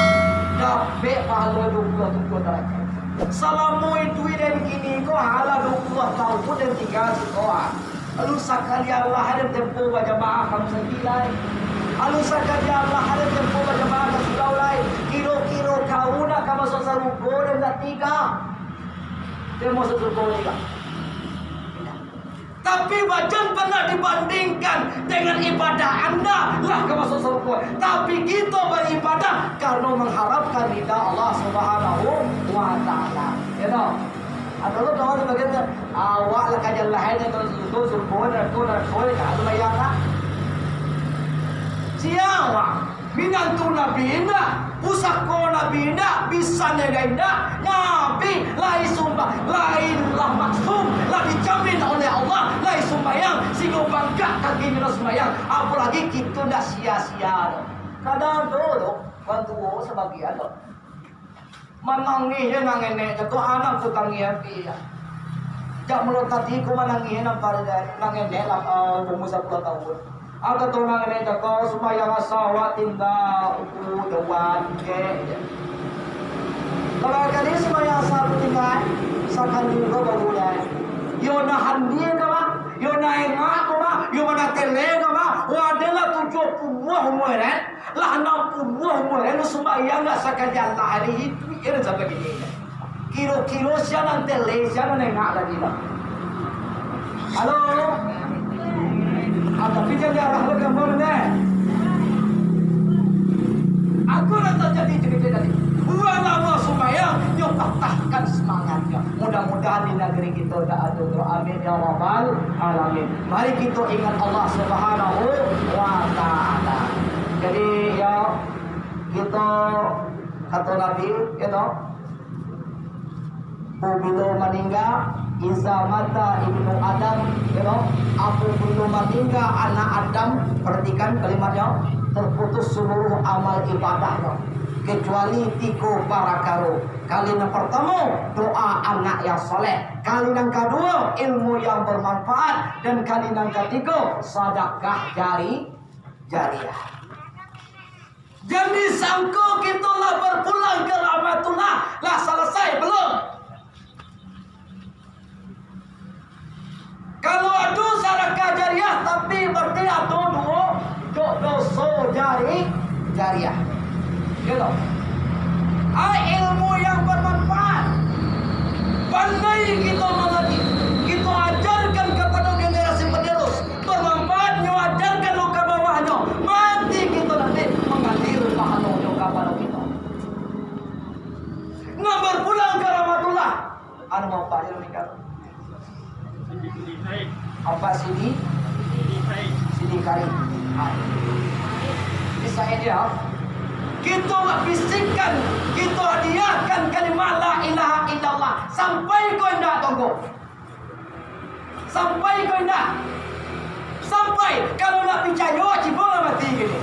dapek pahalo duo puluah tujuah darajat. Salamo iduik den kini ko, alah duo puluah taun pun den tingga siko, ah. Alun sakali alah den tempo bajamaah ka musajik lai. Alun sakali alah den tempo bajamaah ka surau lai. Kiro-kiro kau nak ka masuak sarugo den ndak tingga? Den masuak sarugo tingga. Tapi, jan pernah dibandingkan dengan ibadah anda lah ka masuak sarugo. Tapi, kito baribadah karano mangharapkan rida Allah Subhanahu wa Ta'ala. Yo toh? Ado lo kawan sabagian, awak lah ka jalan, itu, itu, surga, neraka, neraka, itu bayar lah. Sia awak, minantu Nabi indak, pusako Nabi indak, bisan indak, Nabi lai sumbah, lai lah maksum, lah dijamin oleh Allah, lai sumbayang, singgo bangkak kaki minum sumbayang, apolagi kito ndak sia-sia tu. Kadang tu, tu, urang tuo sabagian tu. Manangih je nan ngenek tu, ko anak ku tangih ati, ya. Jak mulo tadi ku manangih nan pari dai, nan ngenek lah, ah, umur sapuluah tahun. Aku tu nan ngenek tu, ko sumbayang asa awak tingga, uku, dawan, kek, je. Kalau kali sumbayang asa aku tingga, sakali ko baru dai. Yo nan handi ka, Mak? Yo nan engak ka, Mak? Yo nan tele ka, Mak? Wah, adalah tujuah puluah umur, eh? Lah anam puluah umur, eh, lu sumbayang ndak sakali Allah, hari itu, eh, sampai gini. Kiro-kiro sia nan tele, sia nan engak lagi lah. Halo? Ah, tapi jan diarah lo gambar ni. Aku lah terjadi cerita tadi. Urang lamo sumbayang, nyo patahkan semangatnya. Mudah-mudahan di nagari kito dak ado tu. Amin ya rabbal alamin. Mari kito ingat Allah Subhanahu wa Ta'ala. Jadi, yo, kito, kato Nabi, kito, apabilo maningga, iza mata ibnu Adam, kito, apabilo maningga anak Adam, perhatikan kalimatnyo, terputus seluruh amal ibadahnyo, kecuali tigo parakaro. Kali nan partamo, doa anak yang saleh. Kali nan kaduo, ilmu yang bermanfaat. Dan kali nan katigo, sadakah jari-, jariah. Jan disangko kito lah berpulang ka rahmatullah, lah salasai, belum? Kalau ado sadakah jariah, tapi berarti ado duo do-, doso jari-, jariah. Gitu. Ai ilmu yang bermanfaat. Pandai kito mangaji, kito ajarkan kapado generasi penerus. Bermanfaat nyo ajarkan lo ka bawahnyo. Mati kito nanti mangalir pahalonyo kapado kito. Nan berpulang ka rahmatullah. Anu, bapak je lah meninggal. Apak Sidi, Sidi Karim. Ha. Jadi saya dia, kito bisikkan, kito hadiahkan kalimat la ilaha illallah. Sampai ko indak, tongko? Sampai ko indak? Sampai. Kalau ndak picayo, cubo lah mati gini.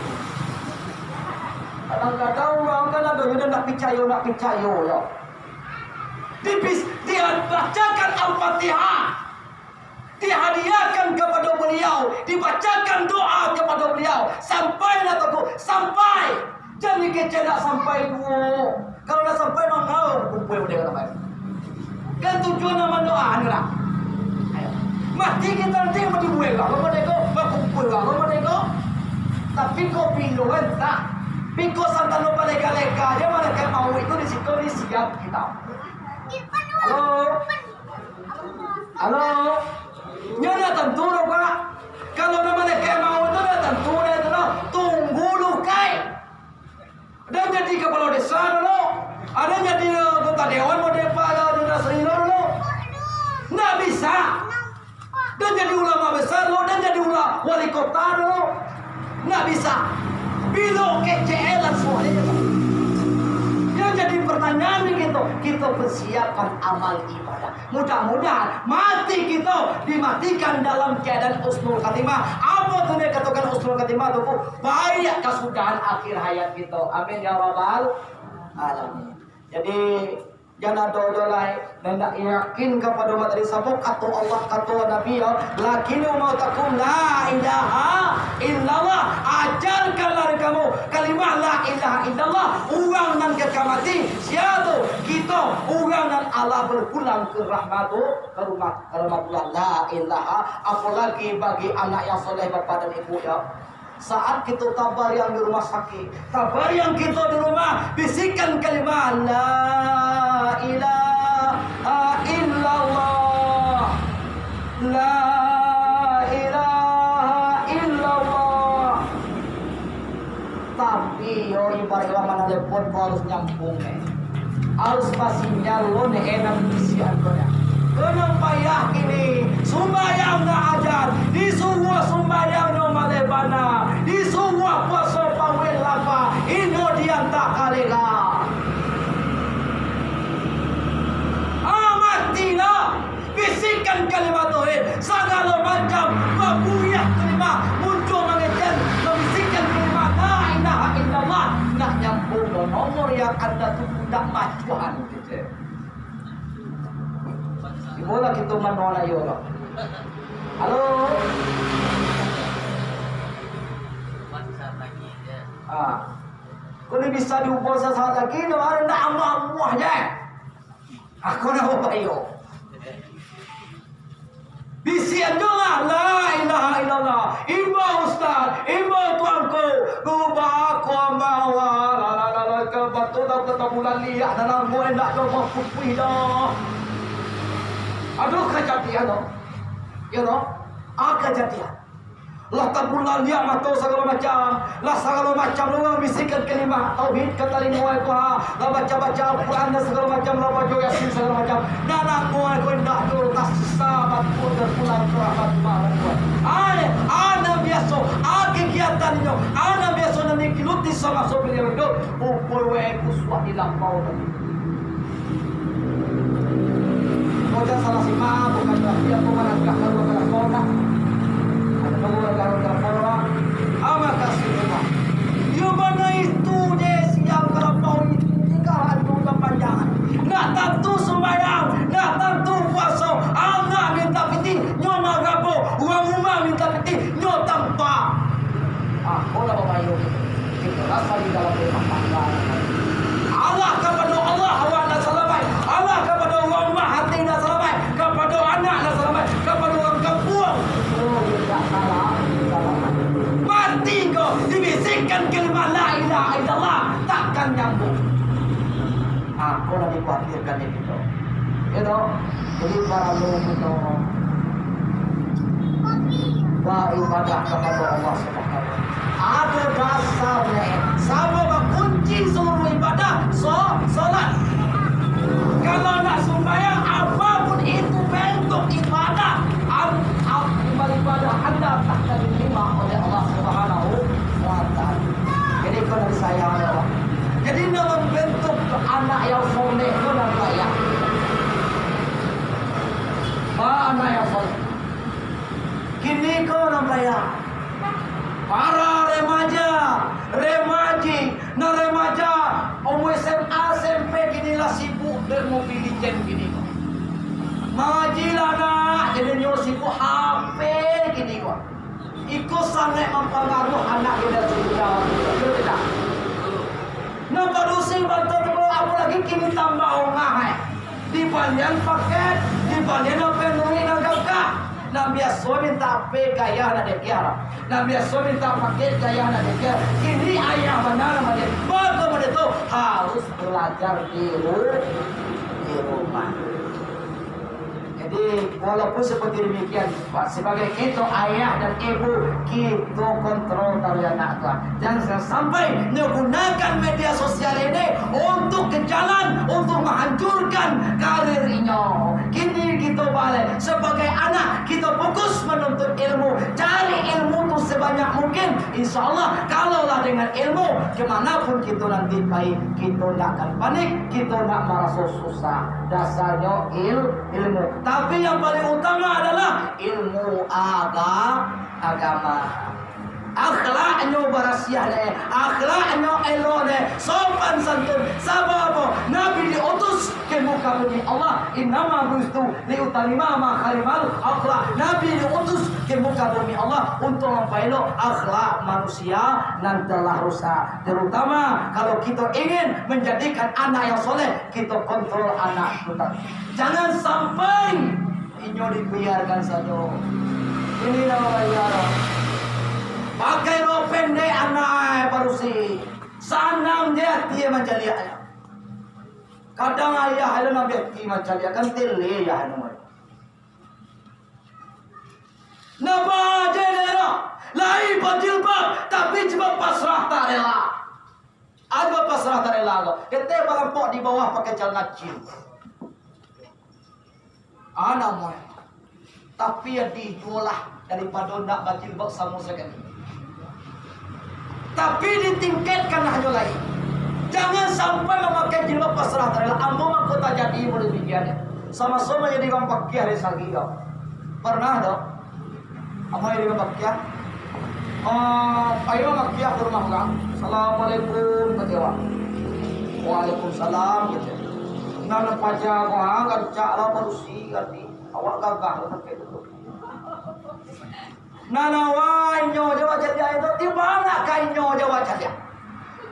Kadang-kadang urang kan ado nyo ndak picayo, ndak picayo yo. Dibis-, dibacakan Al-Fatihah, dihadiahkan kapado baliau, dibacakan doa kapado baliau, sampai lah tu, sampai. Jan dikecek ndak sampai duo. Kalau ndak sampai, mangau kumpul model sampai. Kan tujuan nak mandoa, anu lah. Ayo. Mati kito nanti mau dibuai lah, mau deko, mau kumpul lah, mau deko. Tapi ko pilo entah. Piko santano paleka-leka je, malaikat mauik tu di situ, di siap kita. Halo? Halo? Nyo ndak tantu doh, Pak. Kalau nan malaikat mauik tu ndak tantu doh, itu doh. Tunggu lukai. Dan jadi kapalo desa dulu. Ado Jadi anggota dewan mau depa lah di Nasrino dulu. Ndak bisa. Dan jadi ulama besar lo, dan jadi ula-, wali kota dulu. Ndak bisa. Bilo kecelan suaranya. Yang jadi pertanyaan ni kita, kita persiapkan amal ibadah. Mudah-mudahan mati kita dimatikan dalam keadaan husnul khatimah. Apa tu dia katakan husnul khatimah tu, Bu? Baik kesudahan akhir hayat kita. Amin ya rabbal alamin. Jadi, jan ado jo lai, nan ndak yakin kapado materi sabab kato Allah, kato Nabi, yo, "Lakinu mautakum la ilaha illallah." Ajarkanlah diri kamu kalimah la ilaha illallah. Urang nan ka mati, sia tu? Kito, urang nan alah berpulang ke rahmatu-, ke rumah, ke rahmatullah. La ilaha, apalagi bagi anak yang soleh, bapak dan ibu, yo. Saat kito tabariang di rumah sakik, tabariang kito di rumah, bisikan kalimah, "La ilaha illallah, la ilaha illallah." Tapi, yo, ibarat urang manalepon ko harus nyambung, eh. Harus basinyal lo, eh, nan bisian ko, yo. Kena payah kini, sumbayang ndak ajan, disuruah sumbayang nyo maleh bana, disuruah puaso pawet lapa, inyo diantak kalela. Ah, matilah! Bisikan kalimah tauhid, sagalo macam babuyah kalimah muncul mangecek, mambisikan kalimah la ilaha illallah, nak nyambung lo nomor yang anda tunggu, nak macuan, kecek. Ibolah kito mano ayo lo. Halo. Ah. Kau ni bisa diubah sasaat lagi, no, ada ndak amuah-amuah je. Aku nak bapayo. Bisian jo lah, la ilaha illallah. Imbau ustaz, imbau tuanku. Ubah aku amau. La, la, la, la, ke batu dah ke tabulan liak dalam gua indak jo bapupuih dah. Aduh, kajadian tu. Ya, no? Ah, kajadian. Lah tabulan liak mato sagalo macam, lah sagalo macam urang bisikan kalimah tauhid ka talingo, eh, Tuhan. Lah baca-baca Al-Quran dan sagalo macam, lah baco Yasin sagalo macam. Nan angku, eh, ko indak tu, tasisa batua, terpulang ka rahmat Tuhan. Ai, a nan biaso, a kegiatan inyo, a nan biaso nan dikiluti samaso baliau iduik, upoi wae kusuak di lapau tadi. Kau jan salah simak, bukan berarti aku maragah, aku maragah kau, nak. Ada kau maragah, maragah kau, nak. Ah, makasih, Tuhan. Yo, mana itu je, siang kalampau ini, tinggal anu kepanjangan. Nak tantu sumbayang, nak tantu puaso, anak minta pitih, nyo marabo, urang rumah minta pitih, nyo tampa. Ah, kau lah bapayo. Kito rasa di dalam rumah tangga. Alah kapado Allah, awak nak salamaik. Alah kapado urang rumah, hati nak salamaik. Kapado anak nak salamaik. Kapado urang kampuang. Oh, indak salah, salamaik. Mati ko, dibisikkan kalimah la ilaha illallah, takkan nyambung. Ah, ko lah dikhawatirkan dek kito. Yo toh? Jadi, paralu kito baibadah kapado Allah Subhanahu wa Taala. Ado dasarnyo, sabab kunci saluruh ibadah, so-, solat. Kalau nak sumbayang, apapun itu bentuk ibadah, am-, am-, ibadah anda takkan diterima oleh Allah Subhanahu wa Taala. Jadi, kalau disayang oleh Allah. Jadi, nak membentuk anak yang soleh tu nak payah. Ba anak yang soleh. Kini ko nan payah. Para remaja, remaji, nan remaja, umur S M A, S M P kini lah sibuk dek Mobile Legend kini ko. Mangaji lah nak, jadi nyo sibuk H P kini ko. Iko sangaik mampangaruh anak generasi muda, betul tidak? Nan padusi bantuan tu, apolagi kini tambah ongah, eh. Dibalian paket, dibalian H P Android nan gagah. Nan biaso minta H P gaya nak dekiah. Nan biaso minta paket gaya nak dekiah. Kini ayah bana nan mode-, bagaimana tu? Harus belajar di ru-, di rumah. Jadi, walaupun seperti demikian, Pak, sebagai kito ayah dan ibu, kito kontrol taruih anak tu. Jangan sampai nyo gunakan media sosial ini untuk ke jalan, untuk menghancurkan karir inyo. Kini kito baliak, sebagai anak, kito fokus menuntut ilmu, cari ilmu tu sebanyak mungkin. Insya Allah, kalaulah dengan ilmu, kemanapun kito nanti pai, kito ndak akan panik, kito ndak maraso susah. Dasarnyo il-, ilmu. Tapi yang paling utama adalah ilmu aga-, agama. Akhlaknyo barasiah deh, akhlaknyo elok deh, sopan santun. Sabab apo? Nabi diutus ke muka bumi Allah, innama buistu liutammima makarimal akhlak. Nabi diutus ke muka bumi Allah untuk mampaelok akhlak manusia nan telah rusak. Terutama kalau kito ingin menjadikan anak yang soleh, kito kontrol anak tu tadi. Jangan sampai inyo dibiarkan sajo. Ini namo biar. Pakai rok pendek anak, eh, padusi. Sanang je ati mancaliaknyo. Kadang ayah elo nan beti mancaliak, kan tele ayah elo. Napa je elo? Lai bajilbab, tapi jilbab pasrah tak rela. Ado pasrah tak rela ko. Kete barampok di bawah pakai calana jin. Anak moe. Tapi ya dijual lah daripado ndak bajilbab samo sakali. Tapi ditingkatkan lah nyo lai. Jangan sampai mamakai jilbab pasrah tak rela. Ambo mangko tajadi model demikian. Samo-samo jadi urang pakiah dari sagi ko. Pernah tu? Amai dengan bakiah. Ah, ayo bakiah ka rumah urang. "Assalamualaikum," kecek awak. "Waalaikumsalam," kecek. Nan paja ko, ah, rancak lah padusi, kati. Awak gagah lah sampai tu. Nan awak inyo je awak caliak tu, di ma ka inyo je awak caliak?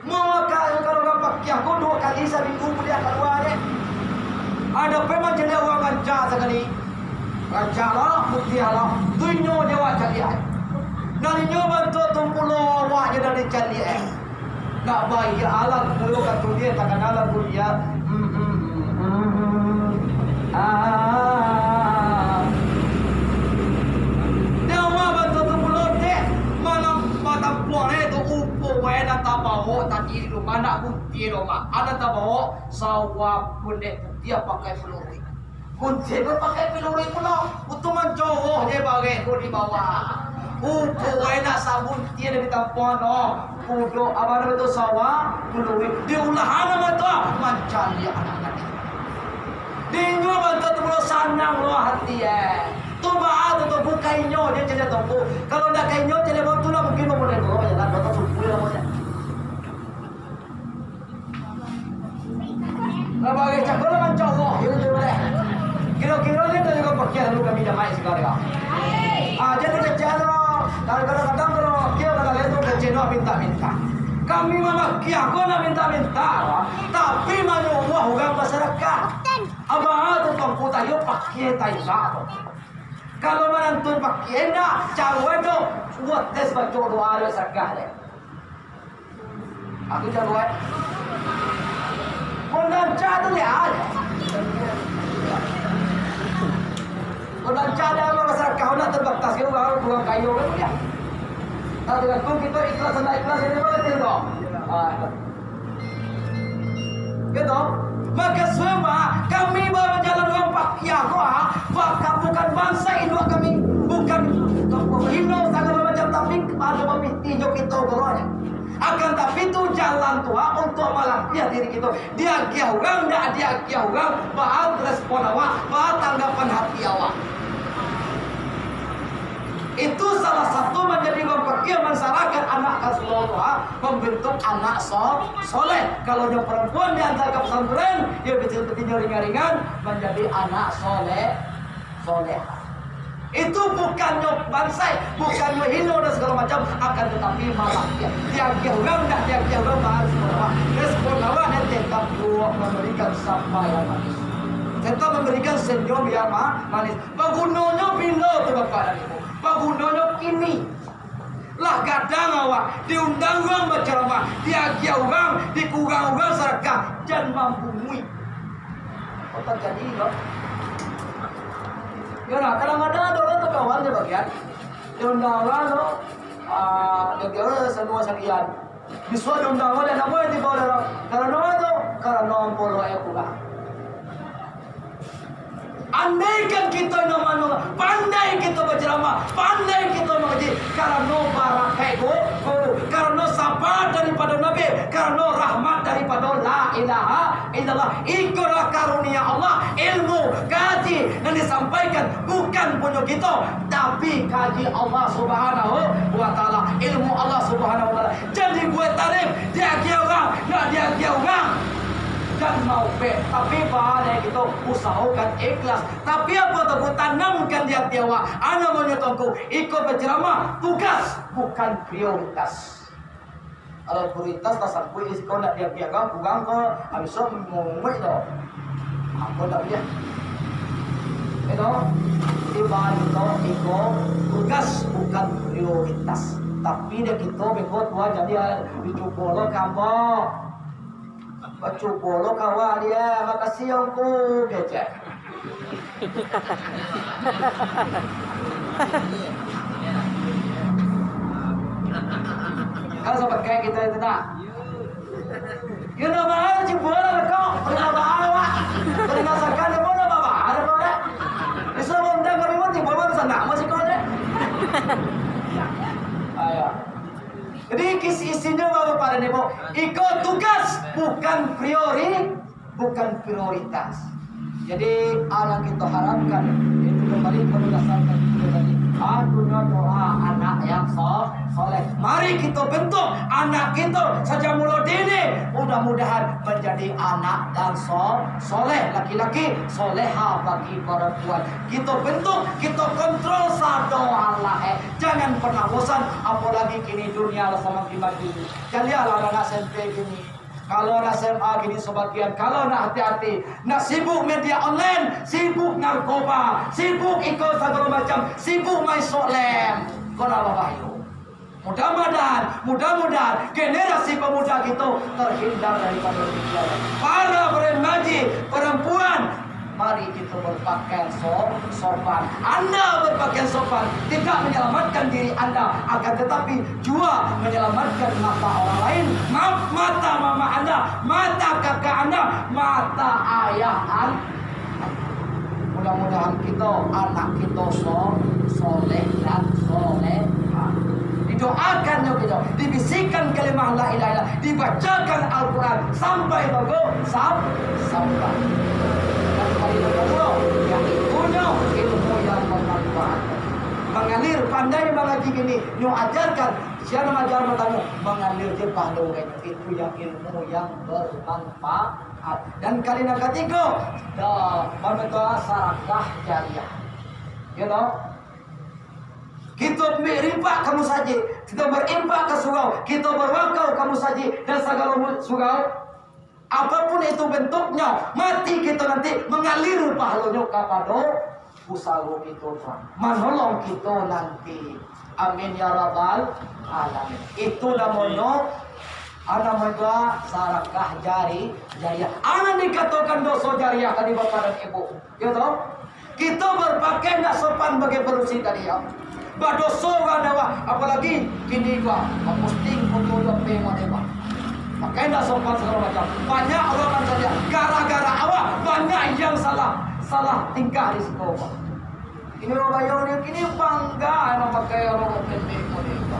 Maka kalau urang pakiah ko duo kali saminggu buliah kalua je. Ado pe mancaliak urang rancak sakali. Rancak lah, putiah lah. Tu inyo je awak caliak. Nan inyo bantuak tu pulo awak je dari caliak. Nak bayia alam pulo ka tu dia, takana lagu dia. Hmm, hmm, hmm, hmm, hmm. Ah. Dia awak bantuak tu pulo dek. Malam batampuak tu upo wae nan tabao tadi di rumah nak Tie domak, anak tabao sawa pundek putiah pakai peluruih. Kunci pun pakai peluruih pulo. Untuang mancowoh je bareh ko di bawah. Upo wae nak sabun tie dari tampuan no. Kudo, apa nama tu, sawa peluruih. Di ulahan nama tu, mancaliak anak tadi. Di inyo bantuak tu pulo sanang lo hati, eh. Tu baa tu, tu bukan inyo je caliak toko. Kalau ndak ka inyo caliak bau tu lah mungkin mamulai ko, ya kan? Bau tu sumpui lah, bau tu. Lah, bagi cako lah mancowoh, gitu tu, boleh. Kiro-kiro ni tu juo pakiah dulu kami jamaah segala. Ah, jadi kecek tu, kalau kadang-kadang kalau pakiah, kadang-kadang tu kecek nak minta-minta. Kami mamakiah ko nak minta-minta, tapi manyowoh urang basadakan. Abah tu tuangku tayo pakiah tayo tu. Kalau manantun pakiah indak, caro tu, buek tes baco doa dek sagah dek. Aku jago, eh. Pun rancak tu, liek aja. Pun rancak ada apa masalah kau nak terbatas, kau baru kurang kayu kan dia. Tak tergantung kita ikhlas, tidak ikhlas, ini apa kecil kau? Ah, gitu. Maka sebab kami bajalan urang pakiah ko, ah, bukan, bukan bansa induak kami, bukan hino sagalo macam, tapi ado bapitih jo kito ko. Akan tapi tu jalan tu, ha, untuak malatih diri kito. Diagiah urang, ndak diagiah urang, baa respon awak, baa tanggapan hati awak. Itu salah satu manjadi urang pakiah, mansarahkan anak ka surau tu, ha, mambantuak anak so-, soleh. Kalau nyo parampuan diantar ka pasantren, iyo bisa seperti nyo ringan-ringan, manjadi anak soleh, solehah. Itu bukannyo bansaik, bukannyo hino dan sagalo macam, akan tatapi malatih. Diagiah urang, ndak diagiah urang, baa respon awak? Respon awak nan tetap juo mambarikan samba yang manis. Tetap mambarikan senyum yang ma-, manis. Pagunonyo bilo tu, Bapak dan Ibu? Pagunonyo kini. Lah gadang awak, diundang urang bacaramah, diagiah urang, dikurang urang sadakah, jan mambunuih. Kok tajadi, Bang? Yo nah, kadang-kadang ado urang tu kawan sabagian. Diundang urang tu, ah, diundang urang sanua sakian. Bisuak diundang urang, namo nan tibo urang? Karano tu, karano ampolo aia kurang. Andaikan kito nan mano, pandai kito baceramah, pandai kito mangaji, karano barakaik gu-, guru, karano safaat daripado Nabi, karano rahmat daripado la ilaha illallah. Ikolah karunia Allah, ilmu, kaji nan disampaikan bukan punyo kito, tapi kaji Allah Subhanahu wa Ta'ala, ilmu Allah Subhanahu wa Ta'ala. Jan dibuek tarif, diagiah urang, nak diagiah urang. Jan maupek, tapi baa lai kito usahokan ikhlas. Tapi apo tu, tanamkan di ati awak. A namonyo tu, iko baceramah tugas, bukan prioritas. Kalau prioritas tasangkuik di siko, nak diagiah urang, kurang ko, habis tu mumuik tu. Apo ndak buliah. Itu, di balik tu, iko tugas bukan prioritas. Tapi dek kito beko tuan jadi, ah, dicubo lo ka ambo. Bacubo lo ka awak dia, makasih yo Ngku, kecek. Kan sapakai kito itu nak. Yo ndak baa, cubo lah kok. Kalau ndak baa awak. Kalau ndak sakan, ndak baa, ndak baa, ndak baa. Bisa undang kami mah tibo mah sana, masih kau deh. Ayo. Jadi, isi-isinyo bapak dan ibu, iko tugas, bukan priori, bukan prioritas. Jadi, a nan kito harapkan, itu kembali ka dasar tadi, a, doa anak yang so-, soleh. Mari kito bentuk anak kito sajak mulo dini, mudah-mudahan menjadi anak dan so-, soleh, laki-laki, soleha bagi perempuan. Kito bentuk, kito kontrol sadoalahe. Jangan pernah bosan, apolagi kini dunia lah samakin maju. Caliaklah anak S M P kini. Kalau anak S M A kini sabagian, kalau nak hati-hati, nak sibuk media online, sibuk narkoba, sibuk iko sagalo macam, sibuk main sok lem. Ko lah babahayo. Mudah-mudahan, mudah-mudahan generasi pemuda kito terhindar daripado demikian. Para remaja, perempuan, mari kito berpakaian so-, sopan. Anda berpakaian sopan tidak menyelamatkan diri Anda, akan tetapi jua menyelamatkan mata orang lain, ma-, mata mama Anda, mata kakak Anda, mata ayah Anda. Mudah-mudahan kito, anak kito so-, soleh dan solehah. Didoakan nyo kito, dibisikkan kalimah la ilaha illallah, dibacakan Al-Quran sampai bago sam-, sampai. Dan kali yang kedua, yang ilmunyo, ilmu yang bermanfaat. Mengalir, pandai mangaji kini, nyo ajarkan, sia nan ajar batanyo, mengalir je pahalo urang, itu yang ilmu yang bermanfaat. Dan kali nan katigo, da-, babentuk sadakah jariah. Yo toh? Kito ambiak infak ka musajik, kito barinfak ka surau, kito bawakau ka musajik, dan sagalo mu-, surau. Apapun itu bentuknyo, mati kito nanti mangalir pahalonyo kapado usaho kito tu. Manolong kito nanti. Amin ya rabbal alamin. Itu namonyo, a, namonyo sadakah jari-, jariah. A nan dikatokan doso jariah tadi, Bapak dan Ibu. Yo toh? Kito berpakaian ndak sopan bagai padusi tadi, yo. Badoso urang dek awak, apolagi kini ko, posting foto jo P M O dek awak. Pakaian ndak sopan sagalo macam. Banyak urang nan sadia, gara-gara awak, banyak yang salah, salah tingkah di siko, Pak. Kini urang Bayo ni, kini bangga mamakai rok pendek model tu.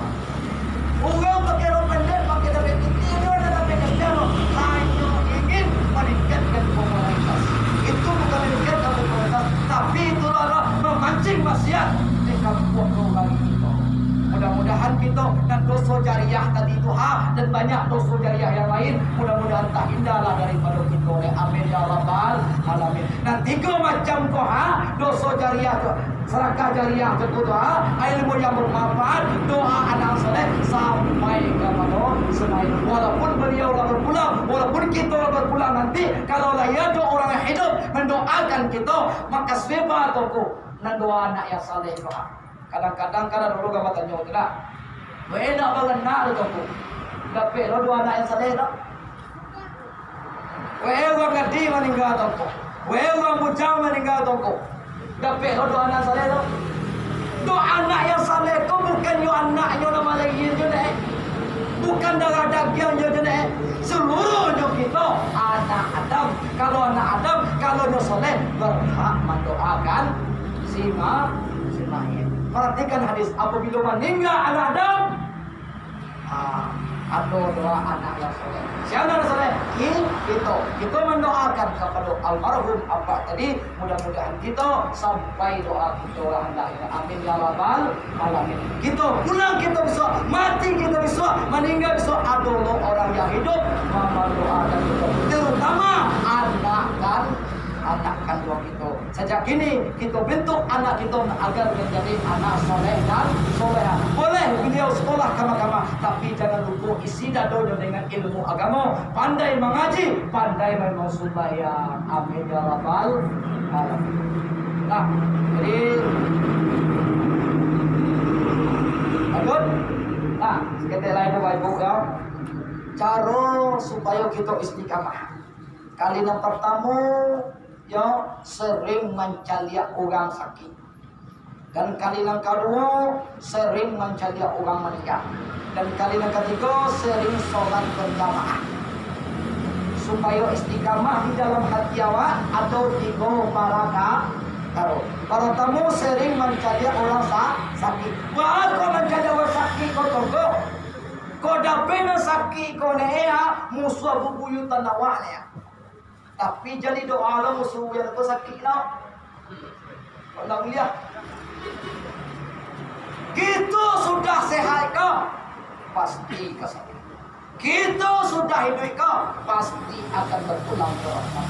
Urang pakai rok pendek, pakai dapek putih, itu ado dapek putih tu. Hanyo ingin maningkatkan popularitas. Itu bukan maningkatkan popularitas, tapi itu adalah mamancing maksiat di kampuang urang itu. Mudah-mudahan kito nan doso jariah tadi tu, ha, dan banyak doso jariah yang lain, mudah-mudahan tahindarlah daripado kito oleh. Amin ya rabbal alamin. Nan tigo macam ko, ha, doso jariah tu, sadakah jariah tu, tu, ha, ilmu yang bermanfaat, doa anak saleh, sampai kapado Ismail. Walaupun beliau lah berpulang, walaupun kito lah berpulang nanti, kalau lah ado urang yang hidup mandoakan kito, mako seba tu ko, nan doa anak yang saleh tu, ha. Kadang-kadang kan ado urang batanyo tu, nah. Weh, nak baranak tu, Tuangku. Dapek lo doa anak yang saleh tu. Weh, urang gadih maningga, Tuangku. Weh, urang bujang maningga, Tuangku. Dapek lo doa anak saleh tu. Doa anak yang saleh tu bukan yo anaknyo nan malahia jo dek, bukan darah dagiangnyo jo dek. Saluruhnyo kito anak Adam. Kalau anak Adam, kalau nyo saleh, berhak mandoakan si ma-, si mayik. Perhatikan hadis, apabila maningga anak Adam, Ah, ado doa anak yang saleh. Sia nan saleh? Ki-, kito. Kito mandoakan kapado almarhum apak tadi, mudah-mudahan kito sampai doa kito lah handaknyo. Amin ya rabbal alamin. Kito pulang kito bisuak, mati kito bisuak, maningga bisuak, ado lo urang yang hidup mandoakan kito. Terutama anak kan, anak kanduang kito. Sajak kini, kito bentuk anak kito agar manjadi anak soleh dan soleha. Boleh baliau sekolah kama-kama, tapi jangan lupo isi dadonyo dengan ilmu agamo. Pandai mangaji, pandai mambao sumbayang. Amin ya rabbal alamin. Nah, jadi, lanjut. Nah, saketek lai, Bapak Ibu, yo. Caro supayo kito istiqamah. Kali nan partamo, yo, sering mancaliak urang sakik. Dan kali nan kaduo, sering mancaliak urang maningga. Dan kali nan katigo, sering solat berjamaah. Supayo istiqamah di dalam hati awak, ado tigo parakaro. Partamo, sering mancaliak urang sa-, sakik. Baa kok mancaliak urang sakik ko, Tongko? Kok dapek nan sakik ko, Nek, yo, musuah bubuyutan awak, Nek. Tapi jadi doa lo musuah yang tu sakik lo. Kok nak kuliah? Kito sudah sehat ko, pasti ka sakik. Kito sudah hiduik ko, pasti akan bapulang ka rumah.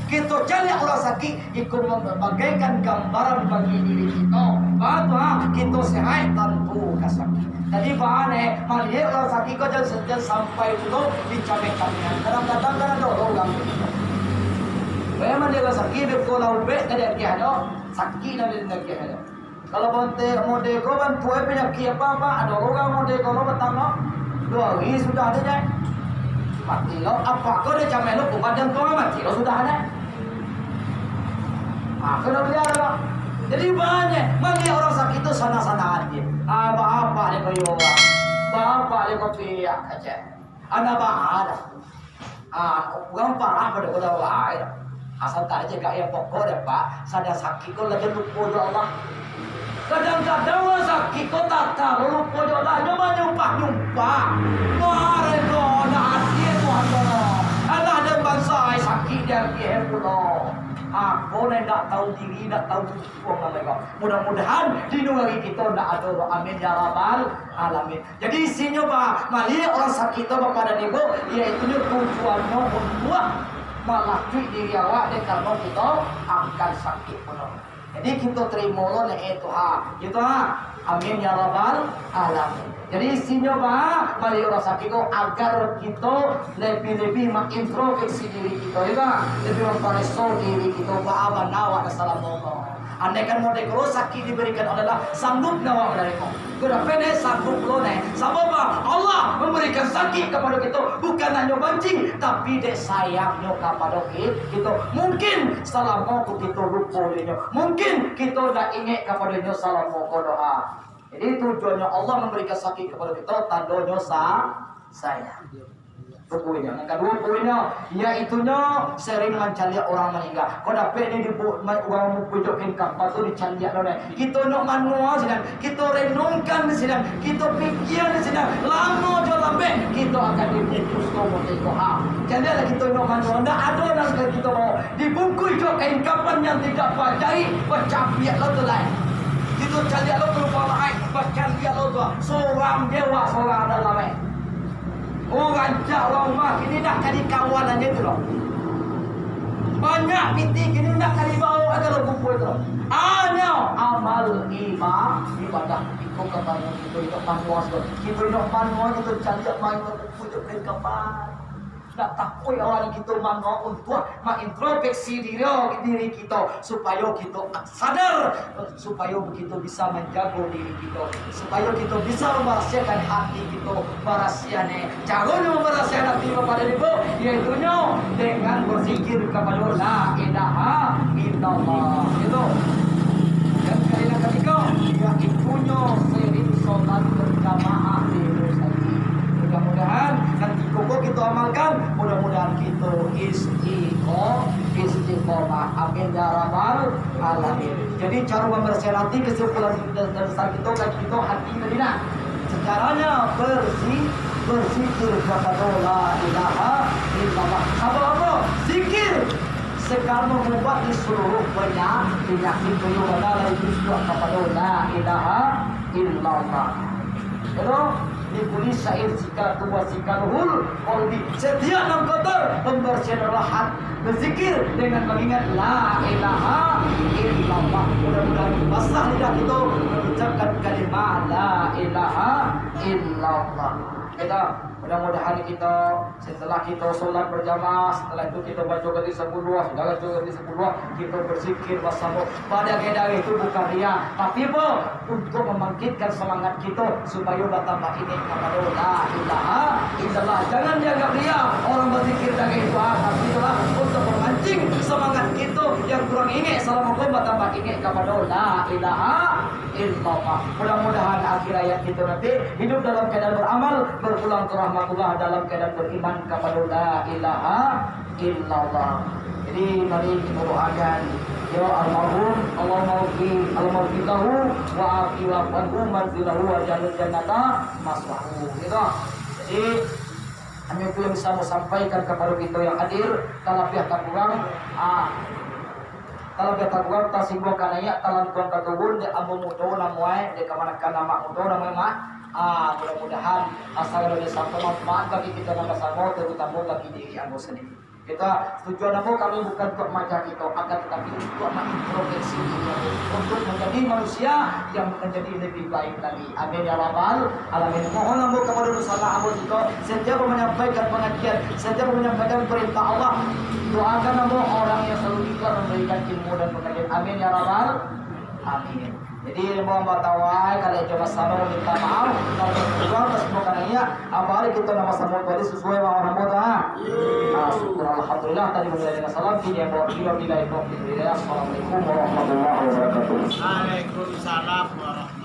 Kito caliak urang sakik, iko mambagaikan gambaran bagi diri kito. Batua, kito sehat, tantu ka sakik. Jadi, baa, Nek, maliek urang sakik ko jan, jan sampai pulo dicameh-camehan. Kadang-kadang kan ado urang sakik. Weh, maliek urang sakik, beko lah ubek ka diagiah do. Sakik lah diagiah do. Kalau bontek mode ko bantuak panyakik apa, Pak? Ado urang mode ko lo batang lo. Duo hari sudah tu, Nek. Mati lo, apak ko dicameh lo, kumat jantuang mati lo sudah, Nek. Ah, kena baliak lah. Jadi banyak, maliek urang sakik tu sanang-sanang aja. Ah, baa apak dek ko yo, baa apak dek ko piak aja. Anak baa dah. Ah, urang parah pado ko dah baa dah. Asal tak aja gak yang pokok deh, Pak. Sadang sakik ko lah jan lupo jo Allah. Kadang-kadang urang sakik ko tak tahu lupo jo Allah, nyo manyumpah-nyumpah. Wah, rego nak adil Tuhan ko. Alah, dan bansa ai sakik di hati pulo. Ako nan indak tahu diri, indak tahu diri, Tuhan ko. Mudah-mudahan di nagari kito ndak ado, amin ya rabbal alamin. Jadi isinyo ba-, maliek urang sakik tu bapadan ibu, yaitunyo tujuannyo untuak malacuik diri awak dek karano kito akan sakik pulo. Jadi kito tarimo lo neh, eh, tu ha. Gitu ha. Amin ya rabbal alamin. Jadi isinyo ba-, maliek urang sakik ko agar kito labiah-labiah maintrospeksi diri kito, yo kan? Labiah mampareso diri kito, baa bana awak nan salamo ko. Andaikan model ko sakik diberikan oleh Allah, sanggup ndak awak manarimo? Ko dapek neh, sanggup lo neh. Sabab Allah mambarikan sakik kapado kito, bukan hanyo banci, tapi dek sayangnyo kapado ki-, kito. Mungkin salamo ko kito lupo dek nyo. Mungkin kito ndak ingek kapado nyo salamo ko doa. Jadi, tujuannyo Allah mambarikan sakik kapado kito, tandonyo sa-, sayang. Tu poinnyo. Nan kaduo poinnyo, yaitunyo sering mancaliak urang maningga. Ko dapek ni di bu-, ma-, urang bubujuak kain kafan tu dicaliak lo neh. Kito nak manuang sinan, kito renungkan sinan, kito pikia sinan. Lamo jo lambek, kito akan dibungkus ko mode ko ha. Caliaklah kito nak manuang, ndak ado nan ka kito bao. Dibungkuih jo kain kafan yang tidak bajahik, bacabiak lo tu lai. Kito caliak lo tu rupo lai, bacaliak lo tu. Sorang je awak, sorang dalam, eh. Urang jak urang rumah kini ndak ka dikawal aja tu lo. Banyak pitih kini ndak ka dibao aja lo kumpul tu lo. Hanyo amal iba-, ibadah. Iko ka bangun kito indak manuang tu. Kito indak manuang, kito caliak main kumpul jo kain kafan. Ndak takuik awak ni kito mano untuak maintrospeksi diri, diri kito, supayo kito sadar, supayo kito bisa manjago diri kito, supayo kito bisa mambarasiahkan hati kito. Barasiah ne, caronyo mambarasiahkan hati bapadan ibu, yaitunyo dengan bazikir kapado La ilaha illallah. Gitu. Yaitunyo sering sholat berjamaah di masjid. Mudah-mudahan nanti koko kita amalkan, mudah-mudahan kita istiqo-, istiqomah. Amin ya rabbal alamin. Jadi cara membersihkan hati, kesimpulan dan dasar kita, kaji kita hati tadi nah. Caranya bersih, berzikir kapado la ilaha illallah. Sabab apa? Zikir sekarang mengubati seluruh penya-, penyakit, kayo bana lai busuak kapado la ilaha illallah. Jadi, dikulis syair, zikatu wa zikaruhul qalbi. Setiap nan kotor, pembersihan rohat. Berzikir dengan mengingat la ilaha illallah. Mudah-mudahan basah lidah kita mengucapkan kalimah la ilaha illallah. Kita, mudah-mudahan kita, setelah kita sholat berjamaah, setelah itu kita baca ganti sepuluh, sudah baca ganti sepuluh, kita berzikir bersama. Pada kaidah itu bukan riya, tapi apa? Untuk membangkitkan semangat kita supaya bertambah ingek kepada la ilaha illallah. Jangan dianggap riya orang berzikir dengan doa, tapi itulah untuk memancing semangat kita yang kurang ingek selama pun bertambah ingek kepada la ilaha illallah. Mudah-mudahan akhir hayat kita nanti hidup dalam keadaan beramal, berpulang ke rahmatullah dalam keadaan beriman kepada la ilaha illallah. Jadi, mari kita doakan, ya almarhum, Allahumma ghfir, Allahumma ghfir lahu wa afi wa anhu manzilahu wa jannah jannata maswahu. Gitu. Jadi, hanya itu yang bisa saya sampaikan kepada kita yang hadir, talabiah takurang, ah, talabiah takurang, tasingguang ka naiak, talantuang ka turun, dek ambo mudo namuai, dek kamanakan amak mudo namuai mak. Ah, mudah-mudahan asa kalau ada sampai manfaat bagi kita nan basamo, terutama bagi diri ambo sendiri. Kita, tujuan ambo kami bukan untuk maja kita, akan tetapi untuk mengintrospeksi diri ambo, untuk menjadi manusia yang menjadi lebih baik lagi. Amin ya rabbal alamin. Mohon ambo kepada dosa ambo jika setiap menyampaikan pengajian, setiap menyampaikan perintah Allah, doakan ambo orang yang selalu ikhlas memberikan ilmu dan pengajian. Amin ya rabbal alamin. Jadi, mohon batawai, kalau cuma sabar minta maaf, kalau kurang, terus bukan niat, apa hari kita nama sama tadi sesuai sama orang buat, ha? Ah, syukur, alhamdulillah, tadi mulai dengan salam, kini yang bawa kilo, bila itu, bila, assalamualaikum warahmatullahi wabarakatuh. Waalaikumsalam warahmatullahi